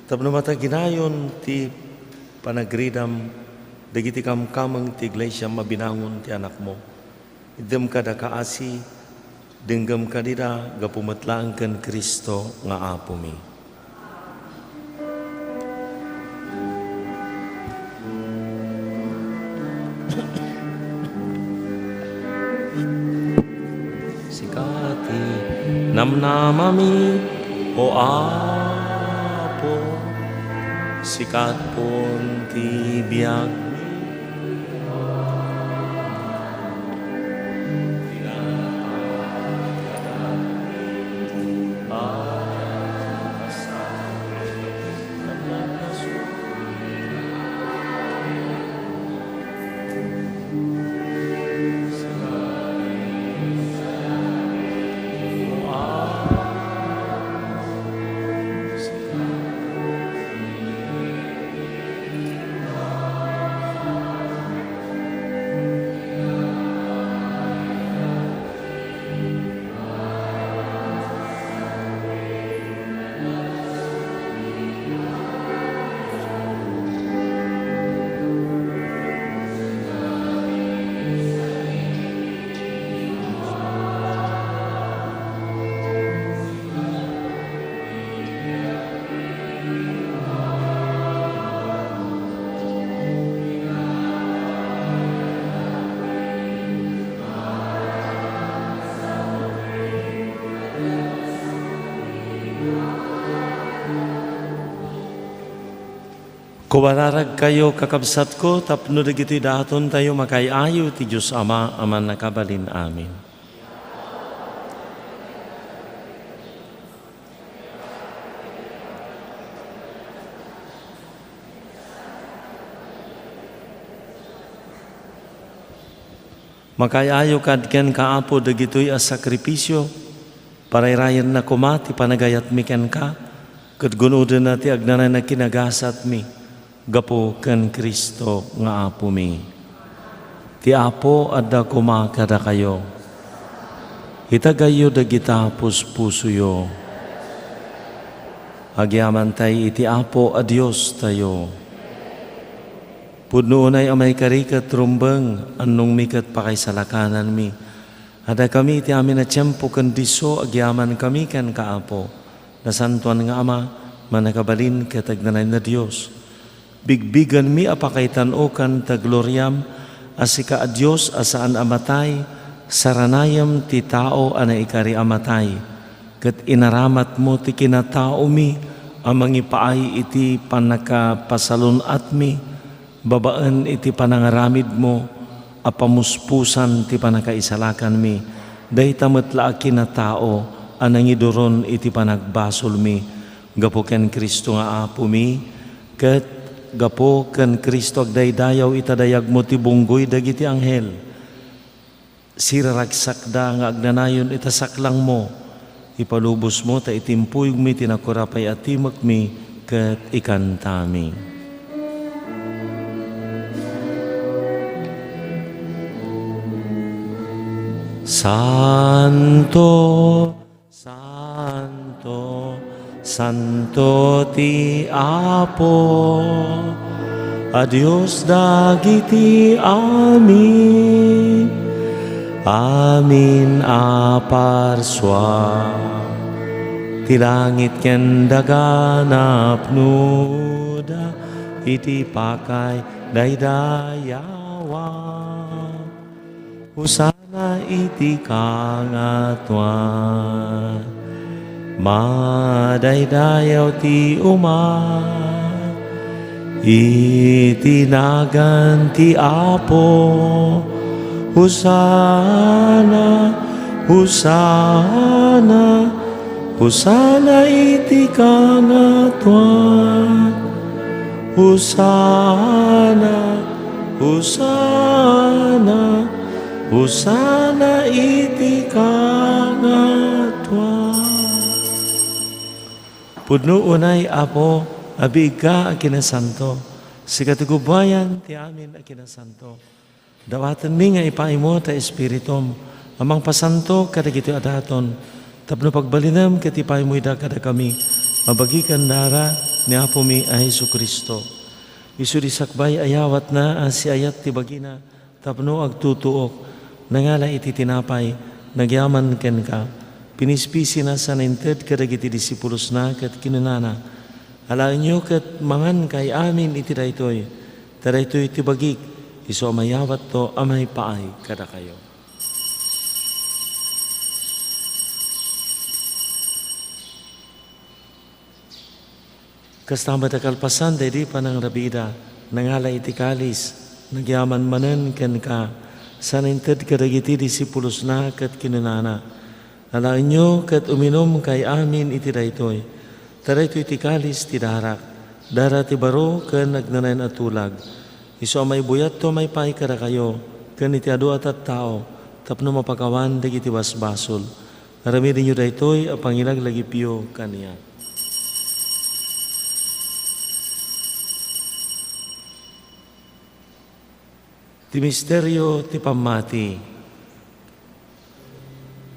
tapno mataginayon ti panagridam dagiti kamkameng ti iglesia mabinangon ti Anakmo. Iddem kada kaasi, denggem kadida gapu met laeng ken Cristo nga Apomi. Sika ti namnamami, O Apo, sika pon ti biagmi. Kuararagkayo, kakabsatko, tapno dagitoy datontayo makaay-ayo ti Dios Ama a Mannakabalin-amin. Makaay-ayo kad kenka, Apo, dagitoy a sakrifisio, parayrayenna koma ti panagayatmi kenka, ket gun-odenna ti agnanayon a kinagasatmi gapu ken Cristo nga Apomi. Ti Apo adda koma kadakayo. Itagayyo dagita puspusoyo. Agyamantay iti Apo a Diostayo. Pudno unay a maikari ket rumbeng, annongmi ket pakaisalakananmi. Addakami iti amin a tiempo ken disso, agyamankami kenka, Apo. Nasantoan nga Ama, Mannakabalin ket agnanayon a Dios. Bigbigenmi a pakaitan-okan ta gloriam a sika a Dios a saan a matay, saranayem ti tao a naikari a matay, ket inaramatmo ti kinataomi a mangipaay iti pannakapasalun-atmi babaen iti panangaramidmo a pamuspusan ti pannakaisalakanmi. Dayta met la a kinatao a nangiduron iti panagbasolmi gapu ken Cristo nga Apomi, ket gapu ken Cristo agdaydayaw ita dayagmo ti bunggoy dagiti anghel. Siraragsakda nga agnanayon ita saklangmo. Ipalubosmo ta itimpuyogmi ti nakurapay a timekmi ket ikantami. Santo, santo, santo ti Apo a Dios dagiti amin. Amin a parsua ti langit ken daga napnoda iti pakaidaydayawan. Hosanna iti kangatoan. Madaydayaw ti uma iti nagan ti Apo. Hosanna, Hosanna, Hosanna iti kangatoan. Hosanna, Hosanna, Hosanna iti kangatoan. Pudno unay, Apo, a biigka a kinasanto. Sika ti gubbuayan ti amin a kinasanto. Dawatenmi nga ipaaymo ta Espiritum a mangpasanto kadagitoy a daton, tapno pagbalinem ket ipaaymo ida kadakami a bagi ken dara ni Apomi a Jesu-Cristo. Isu di sakbay a yawatna a siayat ti bagina tapno agtutuok, nangala iti tinapay, nagyaman kenka, pinispisina sana inted kadagiti disipulosna ket kinunana, "Alaenyo ket mangankayo amin iti daytoy, ta daytoy ti bagik, isu a mayawatto a maipaay kadakayo." Kasta met a kalpasan daydi panangrabida, nangala iti kalis, nagyaman manen kenka, sana inted kadagiti disipulosna ket kinunana, "Alaenyo ket uminumkayo amin iti daytoy, ta daytoy ti kalis ti darak, dara ti baro ken agnanayon a tulag. Isu a maibuyatto a maipaay kadakayo ken iti adu a tattao tapno mapakawan dagiti basbasol. Aramidenyo daytoy a pangilaglagipyo kaniak." Ti misterio ti pammati.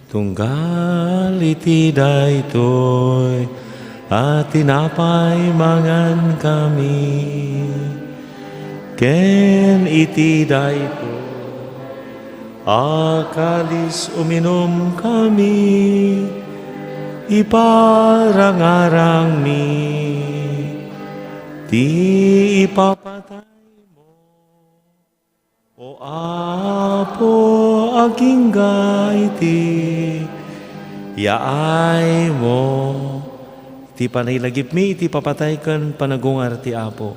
Tunggal iti daytoy a tinapay mangankami, ken iti daytoy a kalis uminumkami, iparangarangmi ti ipapataymo. O Apo, agingga iti yaaymo. Iti panailagipmi iti papatay ken panagungar ti Apo,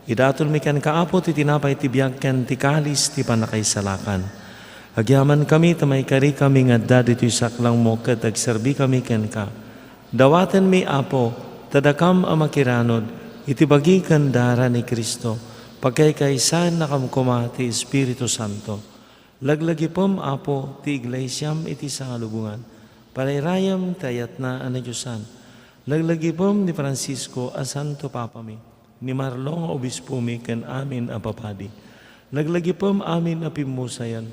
Idatonmi kenka, Apo, ti tinapay ti biag ken ti kalis ti pannakaisalakan. Agyamankami ta maikarikami nga adda ditoy saklangmo ket agserbikami kenka. Dawatenmi, Apo, ta dakam a makiranod iti bagi ken dara ni Cristo, pagkaykaysaennakam koma ti Espiritu Santo. Laglagipem, Apo, ti iglesiam iti sangalubongan. Parayrayam ti ayatna a nadiosan. Laglagipem ni Francisco a Santo Papami, ni Marlo nga obispomi ken amin a papadi. Laglagipem amin a pimmusayan.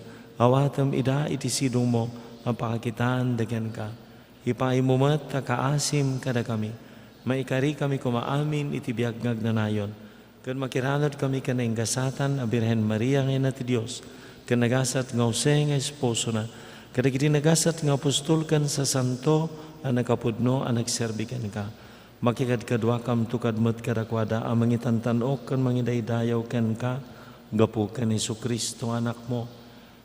Awatem ida iti sidongmo a pakakitaanda kenka. Ipaaymo met a kaasim kadakami. Maikarikami koma amin iti biag nga agnanayon. Ken makiranudkami ken naingasatan a Birhen Maria nga Ina ti Dios, ken nagasat nga Jose nga esposona, kadagiti nagasat nga apostol ken sasanto a nakapudno a nagserbi kenka. Makikadkaduakamto kad met kadakuada a mangitantan-ok ken mangidaydayaw kenka gapu ken Jesu-Cristo nga Anakmo.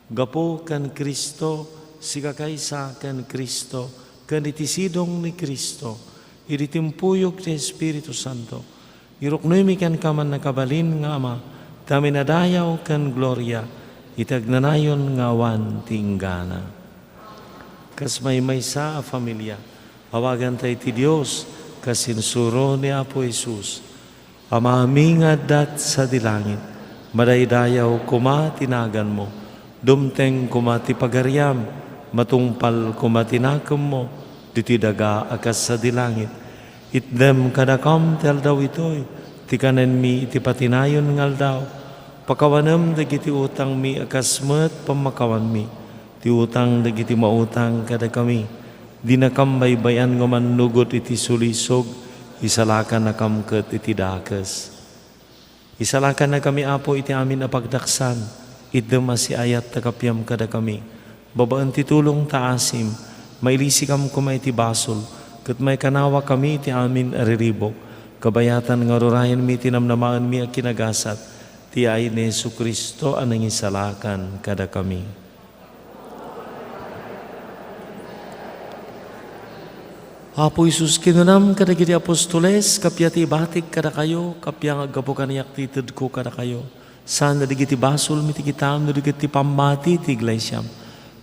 Gapu ken Cristo, sikakaysa ken Cristo, ken iti sidong ni Cristo, idi timpuyog ti Espiritu Santo, iruknoymi kenka, mannakabalin nga Ama, ti amin a dayaw ken gloria iti agnanayon nga awan ti inggana. Kas maymaysa a familia, awaganta iti Dios kas insuro ni Apo Jesus. Amami nga adda sadi langit, madaydayaw koma ti naganmo, dumteng koma ti pagariam, matungpal koma ti nakemmo ditoy daga a kas sadi langit. Itdem kadakam ti aldaw itoy ti kanenmi iti patinayon nga aldaw. Pakawanem dagiti utangmi a kas met pammakawanmi ti utang dagiti mautang kadakami. Dinakam baybay-an nga mannugod iti sulisog, isalakannakam ket iti dakes. Isalakannakami, Apo, iti amin a pagdaksan, itdem a siayat ta kapiam kadakami. Babaen ti tulong ta asim, mailisikam koma iti basol, ket maikanawakami iti amin a riribuk, kabayatan nga ururayenmi ti namnamaenmi a kinagasat, ti yaay ni Jesu-Cristo a nangisalakan kadakami. Apo Jesus, kinunam kadagiti apostoles, kappia ti ibatik kadakayo, kappia nga aggapu kaniak ti itedko kadakayo. Saan a dagiti basolmi ti kitaem no di ket ti pammati ti iglesiam.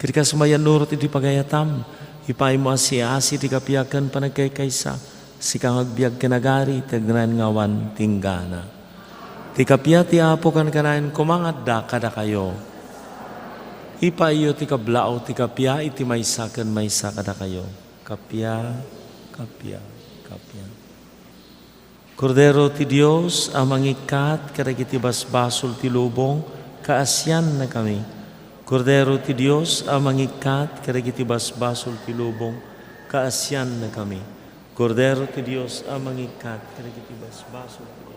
Ket kas mayannurot iti pagayatam, ipaaymo a siasi ti kappia ken panagkaykaysa, sika nga agbiag ken agari, ti agnanayon nga awan ti inggana. Ti kappia ti Apo kankanayon koma nga adda kadakayo. Ipaayyo ti kablaaw ti kappia iti maysa ken maysa kadakayo. Kappia, kappia, kappia. Kordero ti Dios a mangikkat kadagiti basbasol ti lubong, kaasiannakami. Kordero ti Dios a mangikkat kadagiti basbasol ti lubong, kaasiannakami. Kordero ti Dios a mangikkat kadagiti basbasol ti lubong.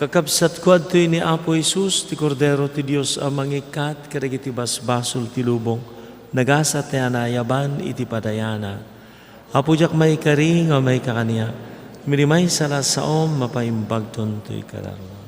Kakabsatko, adtoy ni Apo Jesus, ti Kordero ti Dios a mangikkat kadagiti basbasol ti lubong, nagasat ti naayaban iti padayana. Apo, diak maikari nga maikakaniak, ngem idi maysa la a saom, mapaimbagton toy kararuam.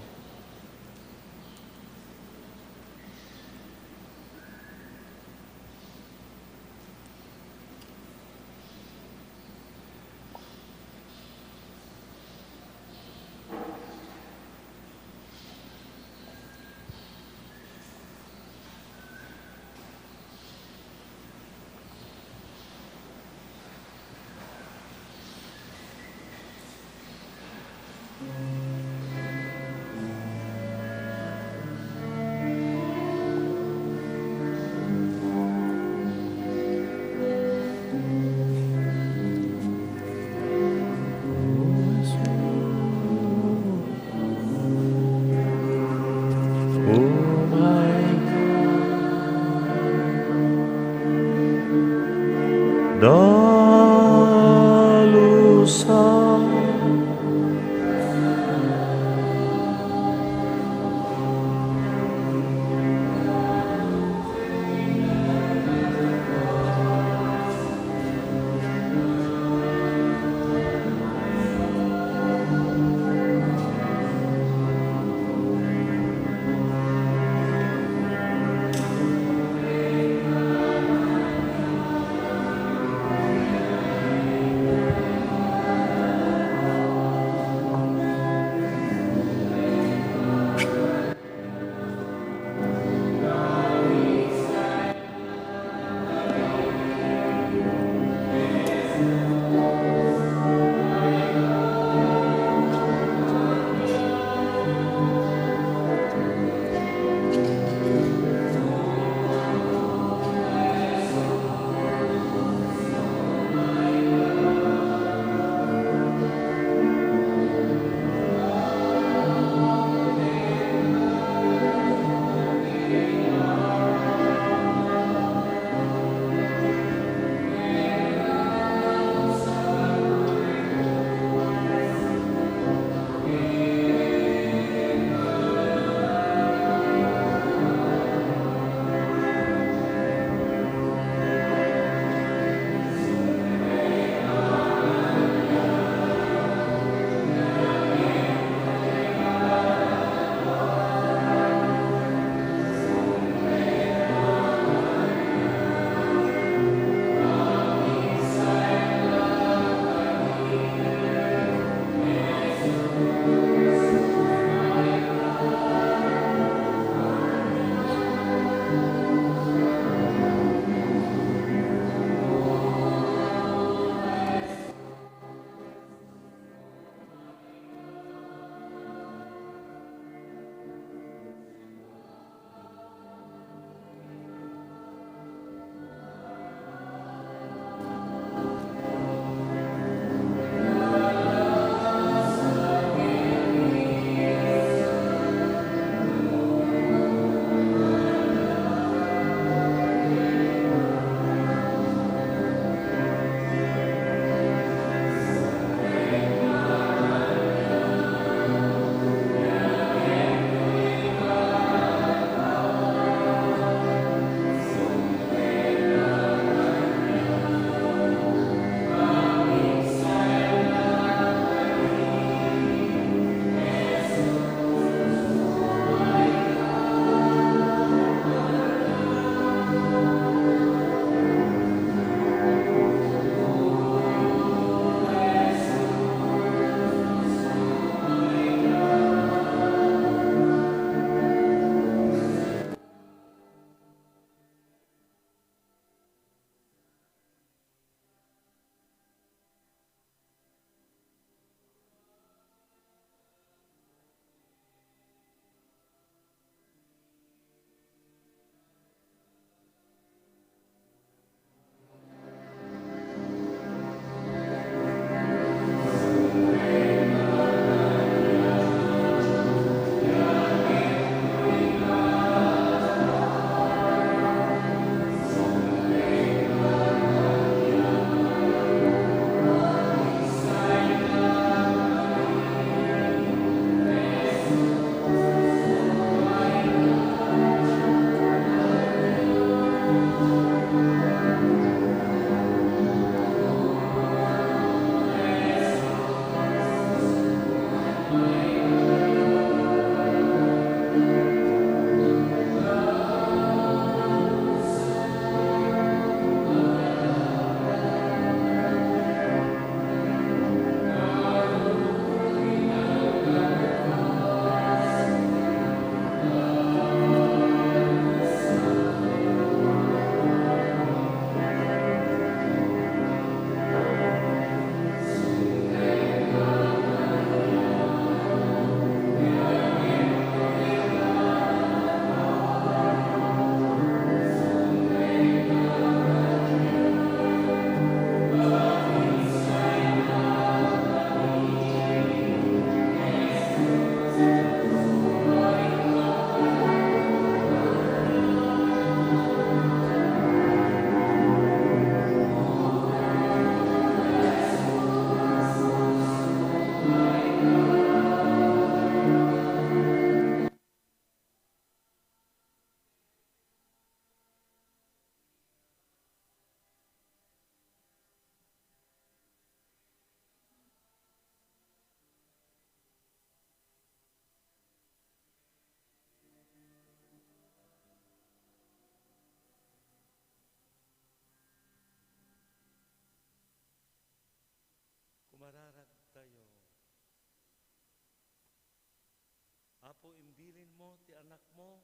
Apo, imbilinmo ti Anakmo,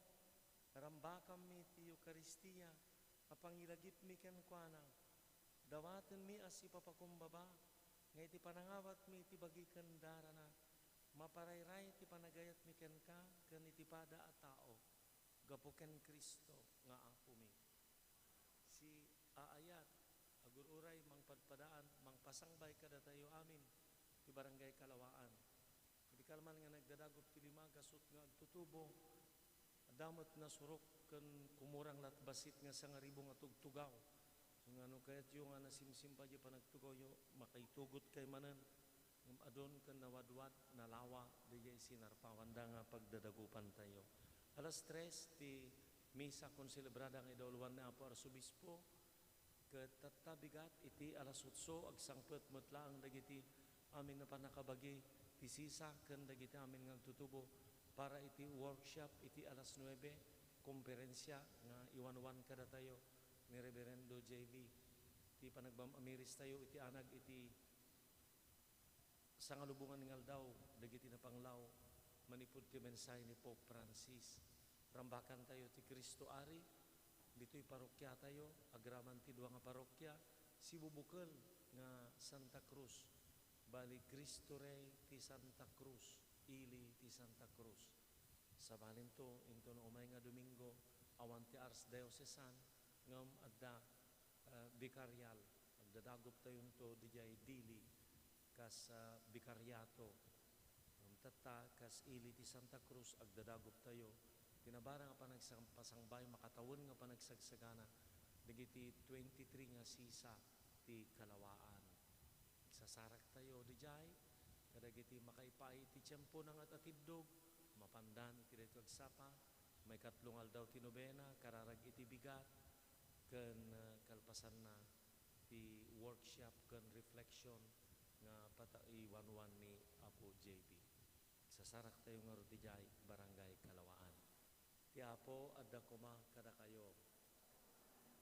karambakanmi ti Eukaristia a pangilagipmi kenkuana. Dawatenmi a sipapakumbaba nga iti panangawatmi iti bagi ken darana, maparayray ti panagayatmi kenka ken iti pada a tao, gapu ken Cristo nga Apomi. Siaayat, agur-uray, mangpadpadaan, mangpasangbay kadatayo amin ti Barangay Kalawaan. Idi kalman nga nagdadagop ti lima gasut nga agtutubo, adda met nasurok ken kumurang latbasit nga sangaribu nga tugtugaw. Nga no kayatyo nga nasimsim pay diay panagtugawyo, makaitugot kay manen. Ngem adun ken nawadwad, nalawa, daydiay sinarpawanda nga pagdadagopantayo. Alas tres ti misa konselebrada nga idauluan ni Apo Arsobispo. Ket tatta bigat iti alas otso, agsangpet met laeng dagiti amin a pannakabagi ti sisa ken dagiti amin nga agtutubo para iti workshop iti alas nuebe, komperensia nga iwanwan kadatayo ni Reverendo J V. Ti panagbam-amiristayo iti anag iti sangalubongan nga aldaw dagiti napanglaw manipud ti mensahe ni Pope Francis. Rambakantayo ti Cristo Ari, ditoy parokiatayo, agraman ti dua nga parokia, sibubukel nga Santa Cruz, bali Cristo Rey ti Santa Cruz, ili ti Santa Cruz. Sabalinto, inton umay nga Domingo, awan ti Archdiocesan, ngem adda, ah, Vicarial. Agdadagoptayonto didiay Dili, kas, ah, Vicariato. Ngem tatta, kas ili ti Santa Cruz, agdadagoptayo. Ti nabarang a panagsang-, pasangbay, makatawen nga panagsagsagana dagiti twenty-three nga sisa ti Kalawaan. Agsasaraktayo didiay kadagiti makaipaay iti tiempo nga at-atiddog, mapandan iti daytoy agsapa, maikatlo nga aldaw ti nobena, kararag iti bigat, ken, ah, kalpasanna, ti workshop ken reflection nga pata-, iwanwan ni Apo J B. Agsasaraktayo ngarud idiay Barangay Kalawaan. Ti Apo adda koma kadakayo.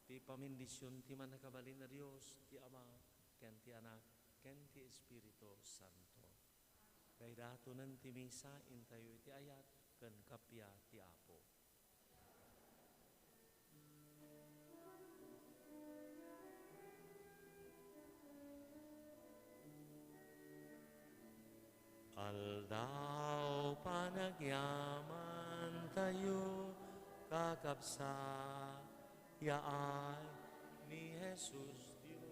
Ti pamindision ti Mannakabalin a Dios, ti Ama, ken ti Anak, ken ti Espiritu Santo. Kaidatonen ti misa, intayo iti ayat ken kappia ti Apo. Aldaw panagyamantayo, kakabsat, yaay ni Jesus Dios.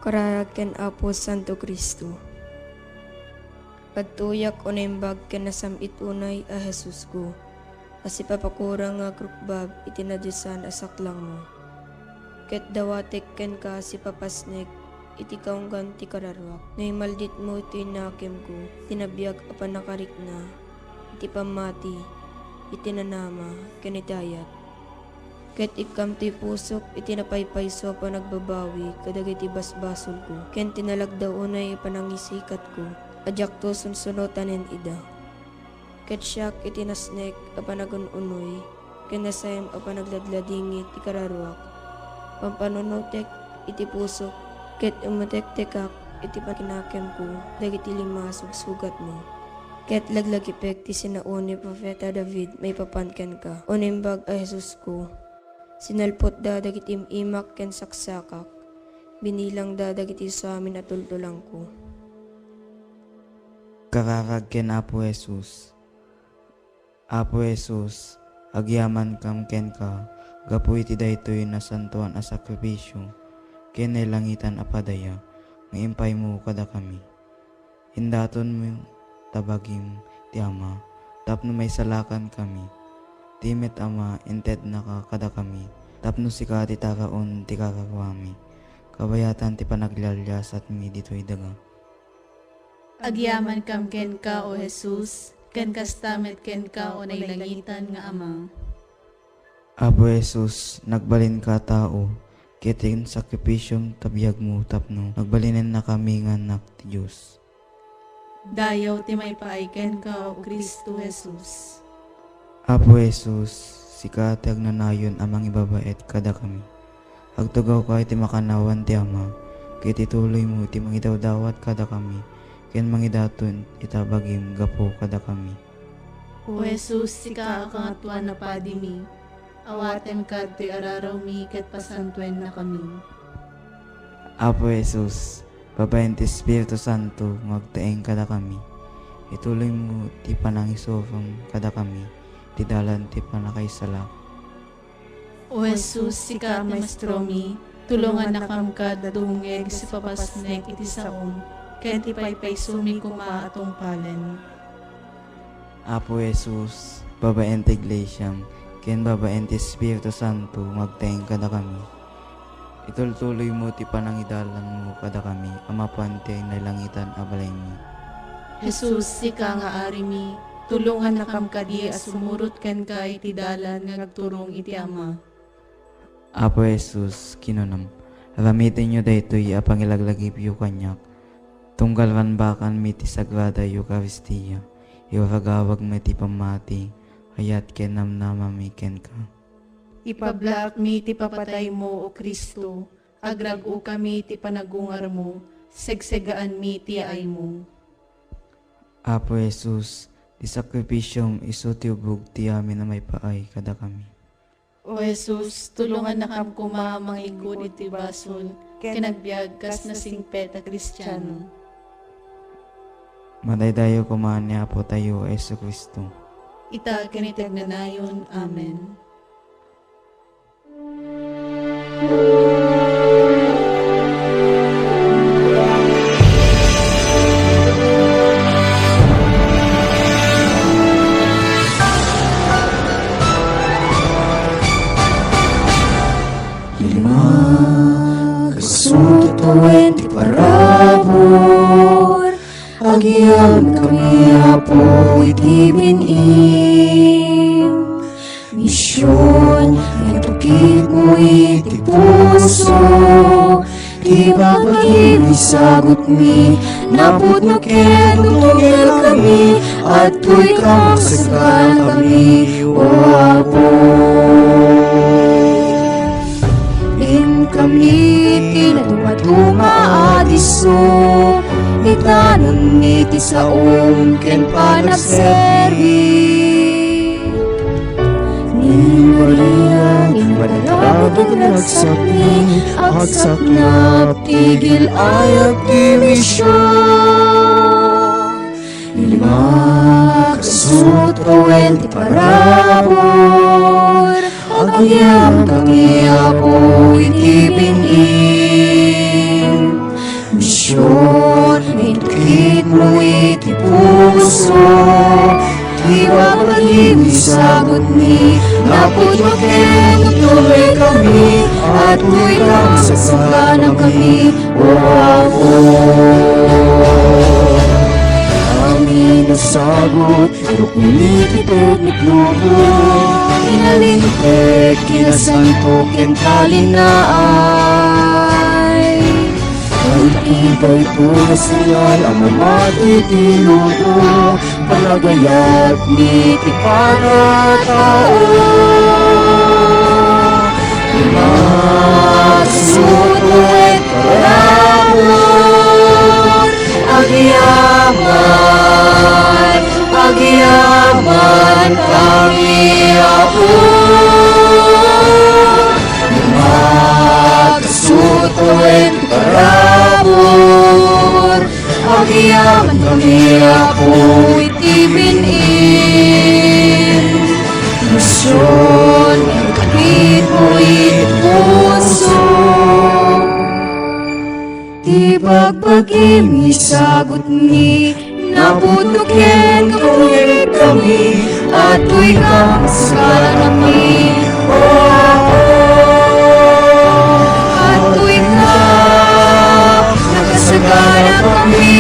Kararag ken Apo Santo Cristo. Adtoyak unay imbag ken nasam-it unay a Jesusko, a sipapakurang nga agrukbab iti nadiosan a saklangmo. Ket dawatek kenka a sipapasnek iti kaunggan ti kararuak. No imalditmo iti nakemko, iti nabiag a pannakarikna, iti pammati, iti nanama, ken iti ayat. Ket ikkam toy pusok iti napaypayso a panagbabawi kadagiti basbasolko, ken ti nalagda unay a panangisikatko a diakto sunsunotanen ida. Ket siak iti nasnek a panagun-unoy ken nasayem a panagladladingit ti kararuak, pampanunotek iti pusok, ket imutektekak iti pakinakemko dagiti lima a sugsugatmo. Ket laglagipek ti sinao ni Profeta David maipapan kenka, o Naimbag a Jesusko. Sinalpotda dagiti im-imak ken saksakak, binilangda dagiti suamin a tultulangko. Kararag ken Apo Jesus. Apo Jesus, agyamankam kenka gapu iti daytoy nasantoan a sakrifisio ken nailangitan a padaya nga impaymo kadakami. Indatonmo ta bagim ti Ama tapno maisalakan kami. Ti met Ama, intednaka kadakami tapno sika ti taraon ti kararuami, kabayatan ti panaglialiasatmi ditoy daga. Agyamankam kenka, O Jesus, ken kasta met kenka, O nailangitan nga Ama. Apo Jesus, nagbalinka a tao, ket ti sakrifisiom ta biagmo tapno nagbalinennakami nga annak ti Dios. Dayaw ti maipaay kenka, O Cristo Jesus. Apo Jesus, sika ti agnanayon a mangibabaet kadakami. Agtugawka iti makannawan ti Ama, ket ituloymo iti mangidawdawat kadakami ken mangidaton ita bagim gapu kadakami. O Jesus, sika a Kangatoan a Padimi, awatenka ditoy ararawmi ket pasantuennakami. Apo Jesus, babaen ti Espiritu Santo nga agtaeng kadakami, ituloymo ti panangisurong kadakami ti dalan ti pannakaisalakan. O Jesus, sika a Maestromi, tulongannakam kad a dumngeg iti papasnek iti saom, ken ti paypaysomi koma a tungpalen. Apo Jesus, babaen ti Iglesiam, ken babaen ti Espiritu Santo nga agtaeng kadakami, itultuloymo ti panangidalanmo kadakami a mapan ti nailangitan a balaymi. Jesus, sika nga Arimi, tulongannakam kadi a sumurot kenka iti dalan nga agturong iti Ama. Apo Jesus, kinunam, aramitenyo daytoy a pangilaglagipyo kaniak, tunggal rambakanmi ti Sagrada Eukaristia, iwaragawagmi ti pammati, ayat ken namnamami kenka. Ipablaakmi ti papataymo, O Cristo, agrag-okami ti panagungarmo, segsegaanmi ti yaaymo. Apo Jesus, ti sakrifisiom isu ti ubog ti amin a maipaay kadakami. O Jesus, tulongannakam koma a mangikkud iti basol ken agbiag kas nasingpet a Kristiano. Madaydayaw koma ni Apotayo a Jesu-Cristo. Ita ken iti agnanayon. Amen. Lima, kasutoen ti parabur, agyamankami, Apo, iti bin-im. Mision, itukitmo iti puso, ti babagim isagutmi, napudno ket utongkami, adtoy ka masaganakami, O Apo. Inkami ti nadumaduma a disso, itanonmi ti saom ken panagserbi. Ni Maria, ni Maria, agsakni, agsaknap ti gil-ayat ti mision. Lima, kasutoen ti parabur, agyamankami, Apo, iti bin-im. Mision, itukitmo iti puso, ti babagim isagutmi, napudno ket utongkami, adtoy ka masaganakami, O Apo. Amin a sagut, rukni ti teknik lubo, inalinteg, kinasanto, ken talinaay. Ay, iti daytoy a signal a mamati ti lubo, panagayat ni ti panatao. Masuno ket parabur, agyaman, agyaman kami, Apo. Masuno ket parabur, agyamankami, Apo, iti bin-im. Ken kami, atoy ka, sagana kami, O Apo. Atoy ka, nakasagana kami,